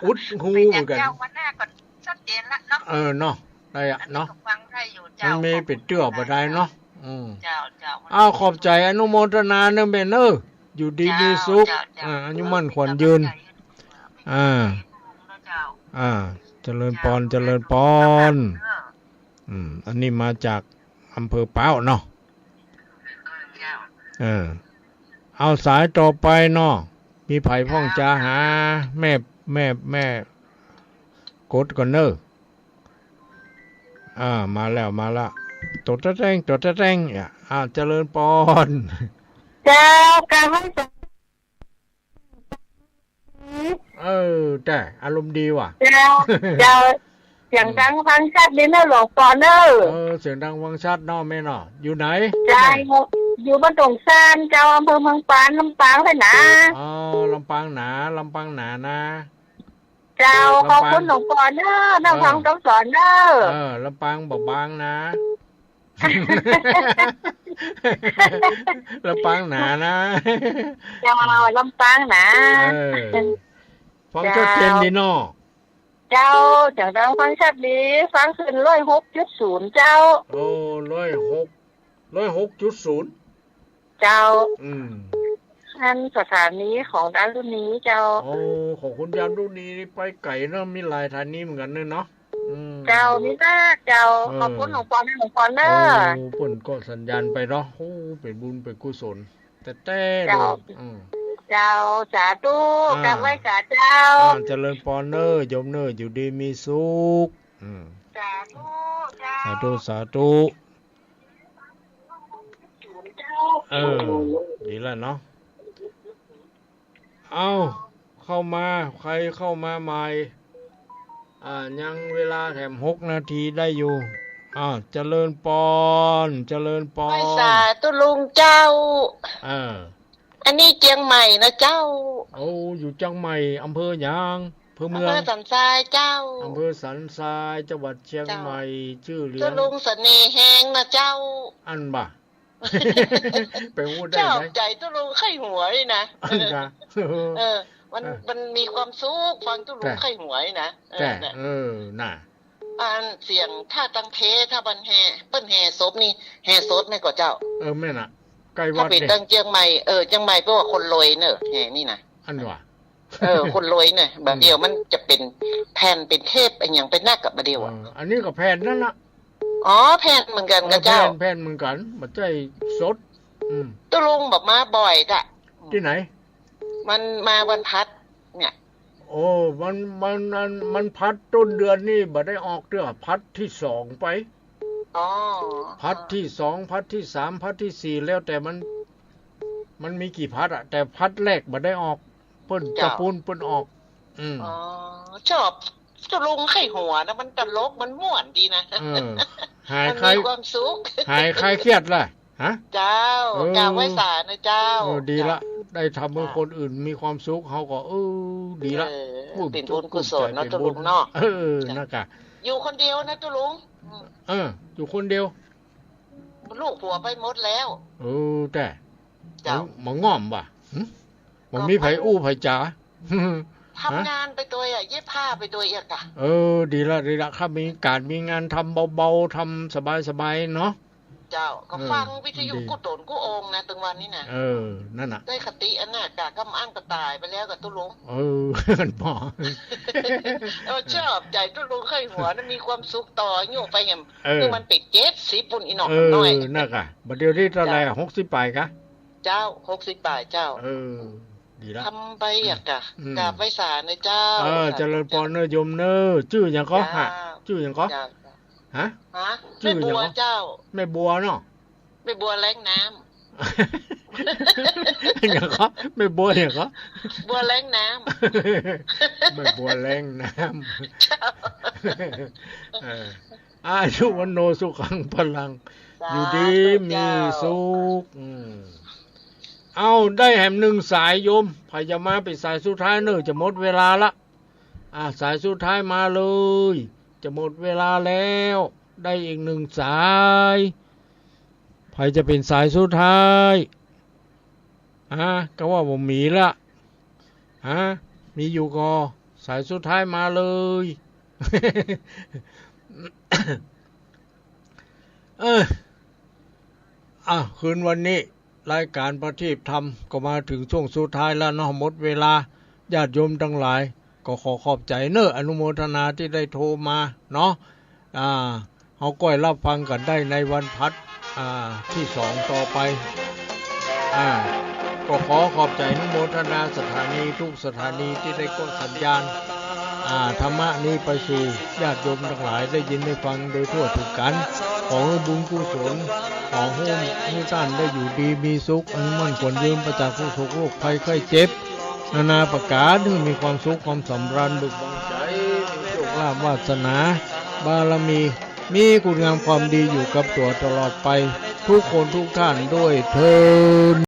อุดหูเหมือนกั๋น เป๋นหยังเจ้า วันหน้าก็ชัดเจนละเนาะ เออ เนาะ ได้อะเนาะ อันนี้ก็ฟังได้อยู่เจ้า มันมีเป๋นเตื้อบ่ได้เนาะ อืม เจ้า เจ้า อ้าว ขอบใจ๋อนุโมทนาเน่อแม่เน่อ อยู่ดีมีสุข เจ้า เจ้า อ่า อายุมั่นขวัญยืน เจ้า อ่า เจ้า อ่า เจริญปอน เจ้า เจริญปอน เจ้า อืม อันนี้มาจากอำเภอป๊าวเนาะ เออ เอาสายต่อไปเนาะ มีใผพ่องจ๋าหา แม่ แม่ แม่ กดก่อนเน่อ อ่า มาแล้ว มาละ ตดแต๊ง ตดแต๊ง เนี่ย อ่า เจริญปอน เจ้า กราบไหว้สา เออ แต่อารมณ์ดีว่ะ เจ้า เจ้า เสียงดังฟังชัดดีเน่อหลวงปอเน่อ เออ เสียงดังฟังชัดเนาะแม่เนาะ อยู่ไหน เจ้า แม่ อยู่บ้านโต่งซานเจ้า อำเภอเมืองปาน ลำปางเลยนะ อ๋อ ลำปางหนา ลำปางหนานะ เจ้า ลำปาง ขอบคุณหลวงปอเน่อ นั่งฟัง เออ คำสอนเน่อ เออ ลำปางบ่บางนะ ลำปางหนานะ เจ้า ลำปางหนา เออ ฟังชัดเจนดีเนาะ เจ้า เจ้า เสียงดังฟังชัดดี ฟังขึ้นร้อยหกจุดศูนย์เจ้า โอ้ ร้อยหก ร้อยหกจุดศูนย์ เจ้า อืม อันสถานีของดารุณีเจ้า โอ้ ของคุณดารุณีนี่ไปไก๋เนาะ มีหลายสถานีเหมือนกั๋นเน่อเนาะ อืม เจ้า มีมากเจ้า เออ ขอบคุณหลวงปอเน่อ หลวงปอเน่อ โอ้ เปิ้นก็สัญญาณไปเนาะ โอ้ เป๋นบุญเป๋นกุศลแต๊ๆ เลย เจ้า อืม เจ้า สาธุ อ่า กราบไหว้สาเจ้า อ่า เจริญปอนเน่อ โยมเน่อ อยู่ดีมีสุข อืม สาธุ เจ้า สาธุ สาธุ เออ ดีแล้วเนาะ เอ้า เข้ามา ใผเข้ามาใหม่ อ่า ยังเวลาแถมหกนาทีได้อยู่ อ้าว เจริญปอน เจริญปอน ไหว้สาตุ๊ลุงเจ้า เออ อันนี้เจียงใหม่นะเจ้า โอ้ อยู่เจียงใหม่ อำเภอหยัง อำเภอเมือง อำเภอสันทรายเจ้า อำเภอสันทราย จังหวัดเจียงใหม่ เจ้า จื้อเหลียง เจ้าลุงเสน่ห์แฮงนะเจ้า อั้นบ่ ไปอู้ได้ไหม ชอบใจ๋เจ้าลุงใค่หัวนี่นะ อั้นนะ เออ มัน เออ มันมีความสุขฟังเจ้าลุงใค่หัวนี่นะ เออ แต่ น่ะ เออ น่ะ อันเสียงถ้าตังเพ ถ้าบันแห่ เปิ้นแห่ศพนี่ แห่สดแม่นก่อเจ้า เออ แม่นน่ะ ใก้วัด ถ้าเป๋น นี่ ตังเจียงใหม่ เออ เจียงใหม่เปิ้นว่าคนรวยเน่อ แห่นี่นะ อั้นว่า เออ คนรวยเน่อ บ่าเดี่ยวมันจะเป๋นแผ่นเป๋นเทปอะหยังไปนักอะ บ่าเดี่ยวอะ เออ อันนี้ก็แผ่นนั่นน่ะ อ๋อ แผ่นเหมือนกั๋น เออ ก่อเจ้า แผ่น แผ่นเหมือนกั๋น บ่ใจ้สด อืม เจ้าลุงบ่มาบ่อยจ้ะ ตี้ไหน มันมาวันพัดเนี่ย โอ้ มัน มัน มัน มันพัดต้นเดือนนี่บ่ได้ออกเตื้อ พัดตี้สองไป อ๋อ พัดตี้สอง พัดตี้สาม พัดตี้สี่ แล้วแต่มัน มันมีกี่พัดอะ แต่พัดแรกบ่ได้ออก เปิ้น เจ้า ตะปูนเปิ้นออก อืม อ๋อ ชอบ เจ้าลุงใค่หัวนะ มันตลก มันม่วนดีนะ เออ หาย มันมีความสุข คลาย หายคลายเครียดละ ฮะ เจ้า เออ กราบไหว้สานะเจ้า เออ ดีละ เจ้า ได้ทำหื้อ เจ้า คนอื่นมีความสุข เฮาก็ เออ ดีละ เออ โอ้ย เป๋นบุญกุศลเนาะ เป๋นบุญ เจ้าลุงเนาะ เออ เจ้า นั่นก่ะ อยู่คนเดียวนะเจ้าลุง อืม เออ อยู่คนเดียว ลูกผัวไปหมดแล้ว เออ แต่ เจ้า บ่ง่อมบ่า หึ บ่มีใผอู้ใผจ๋า ทำงานไปตวยอะ เย็บผ้าไปตวยอะก่ะ เออ ดีละ ดีละ ถ้ามีก๋านมีงานทำเบาๆ ทำสบายๆ เนาะ เจ้า ก็ เออ ฟังวิทยุ ดี กู้ต๋นกู้องค์นะ ตึงวันนี้นะ เออ นั่นน่ะ ได้คติอันน่ะ กะกำอั้นก็ต๋ายไปแล้วก่อเจ้าลุง เออ มันพอ เออ ชอบใจ๋เจ้าลุงใค่หัวนะ มีความสุขต่ออายุไปแหม เออ คือมันเป๋นเจ็ดสิบปู้นอีหนอ เออ น้อย นั่นก่ะ บ่าเดี่ยวนี้เต้าใดอะ เจ้า หกสิบป๋ายก่ะ เจ้า หกสิบป๋ายเจ้า เออ ดีละ ทำไปอะก่ะ อืม กราบไหว้สานะเจ้า เออ เจริญปอนเน่อโยมเน่อ จื้อหยังก่อ เจ้า ฮะ จื้อหยังก่อ เจ้า ฮะ ฮะ จื้อหยังก่อ แม่บัวเจ้า แม่บัวเนาะ แม่บัวแล้งน้ำ หยังก่อ แม่บัวหยังก่อ บัวแล้งน้ำ แม่บัวแล้งน้ำ เจ้า เออ อายุวัณโณสุขังพลัง สาธุ อยู่ดีมีสุข เจ้า อืม เอ้า ได้แหมนึ่งสายโยม ใผจะมาเป๋นสายสุดท้ายเน่อ จะหมดเวลาละ อ่ะ สายสุดท้ายมาเลย จะหมดเวลาแล้ว ได้อีกนึ่งสาย ใผจะเป๋นสายสุดท้าย ฮะ ก็ว่าบ่มีละ ฮะ มีอยู่ก่อ สายสุดท้ายมาเลย เออ อ่ะ คืนวันนี้ รายก๋านประทีปธรรมก็มาเถิงช่วงสุดท้ายแล้วเนาะ หมดเวลา ญาติโยมตังหลาย ก็ขอขอบใจ๋เน่อ อนุโมทนาตี้ได้โทรมาเนาะ อ่า เฮาก้อยฮับฟังกั๋นได้ในวันพัด อ่า ตี้สองต่อไป อ่า ก็ขอขอบใจ๋อนุโมทนาสถานีทุกสถานีตี้ได้โกะสัญญาณ อ่า ธรรมะนี้ไปสู่ญาติโยมตังหลายได้ยินได้ฟังโดยทั่วถึงกั๋น ขอหื้อบุญกุศล ขอหื้อ หื้อต้านได้อยู่ดีมีสุข อายุมั่นขวัญยืน ปราศจากทุกข์โศกโรคภัยไข้เจ็บ นานาประก๋าน หื้อมีความสุขความสำราญเบิกบานใจ๋ มีโชคลาภวาสนา บารมี มีคุณงามความดีอยู่กับตั๋วตลอดไป ทุกคนทุกท่านด้วยเทอญ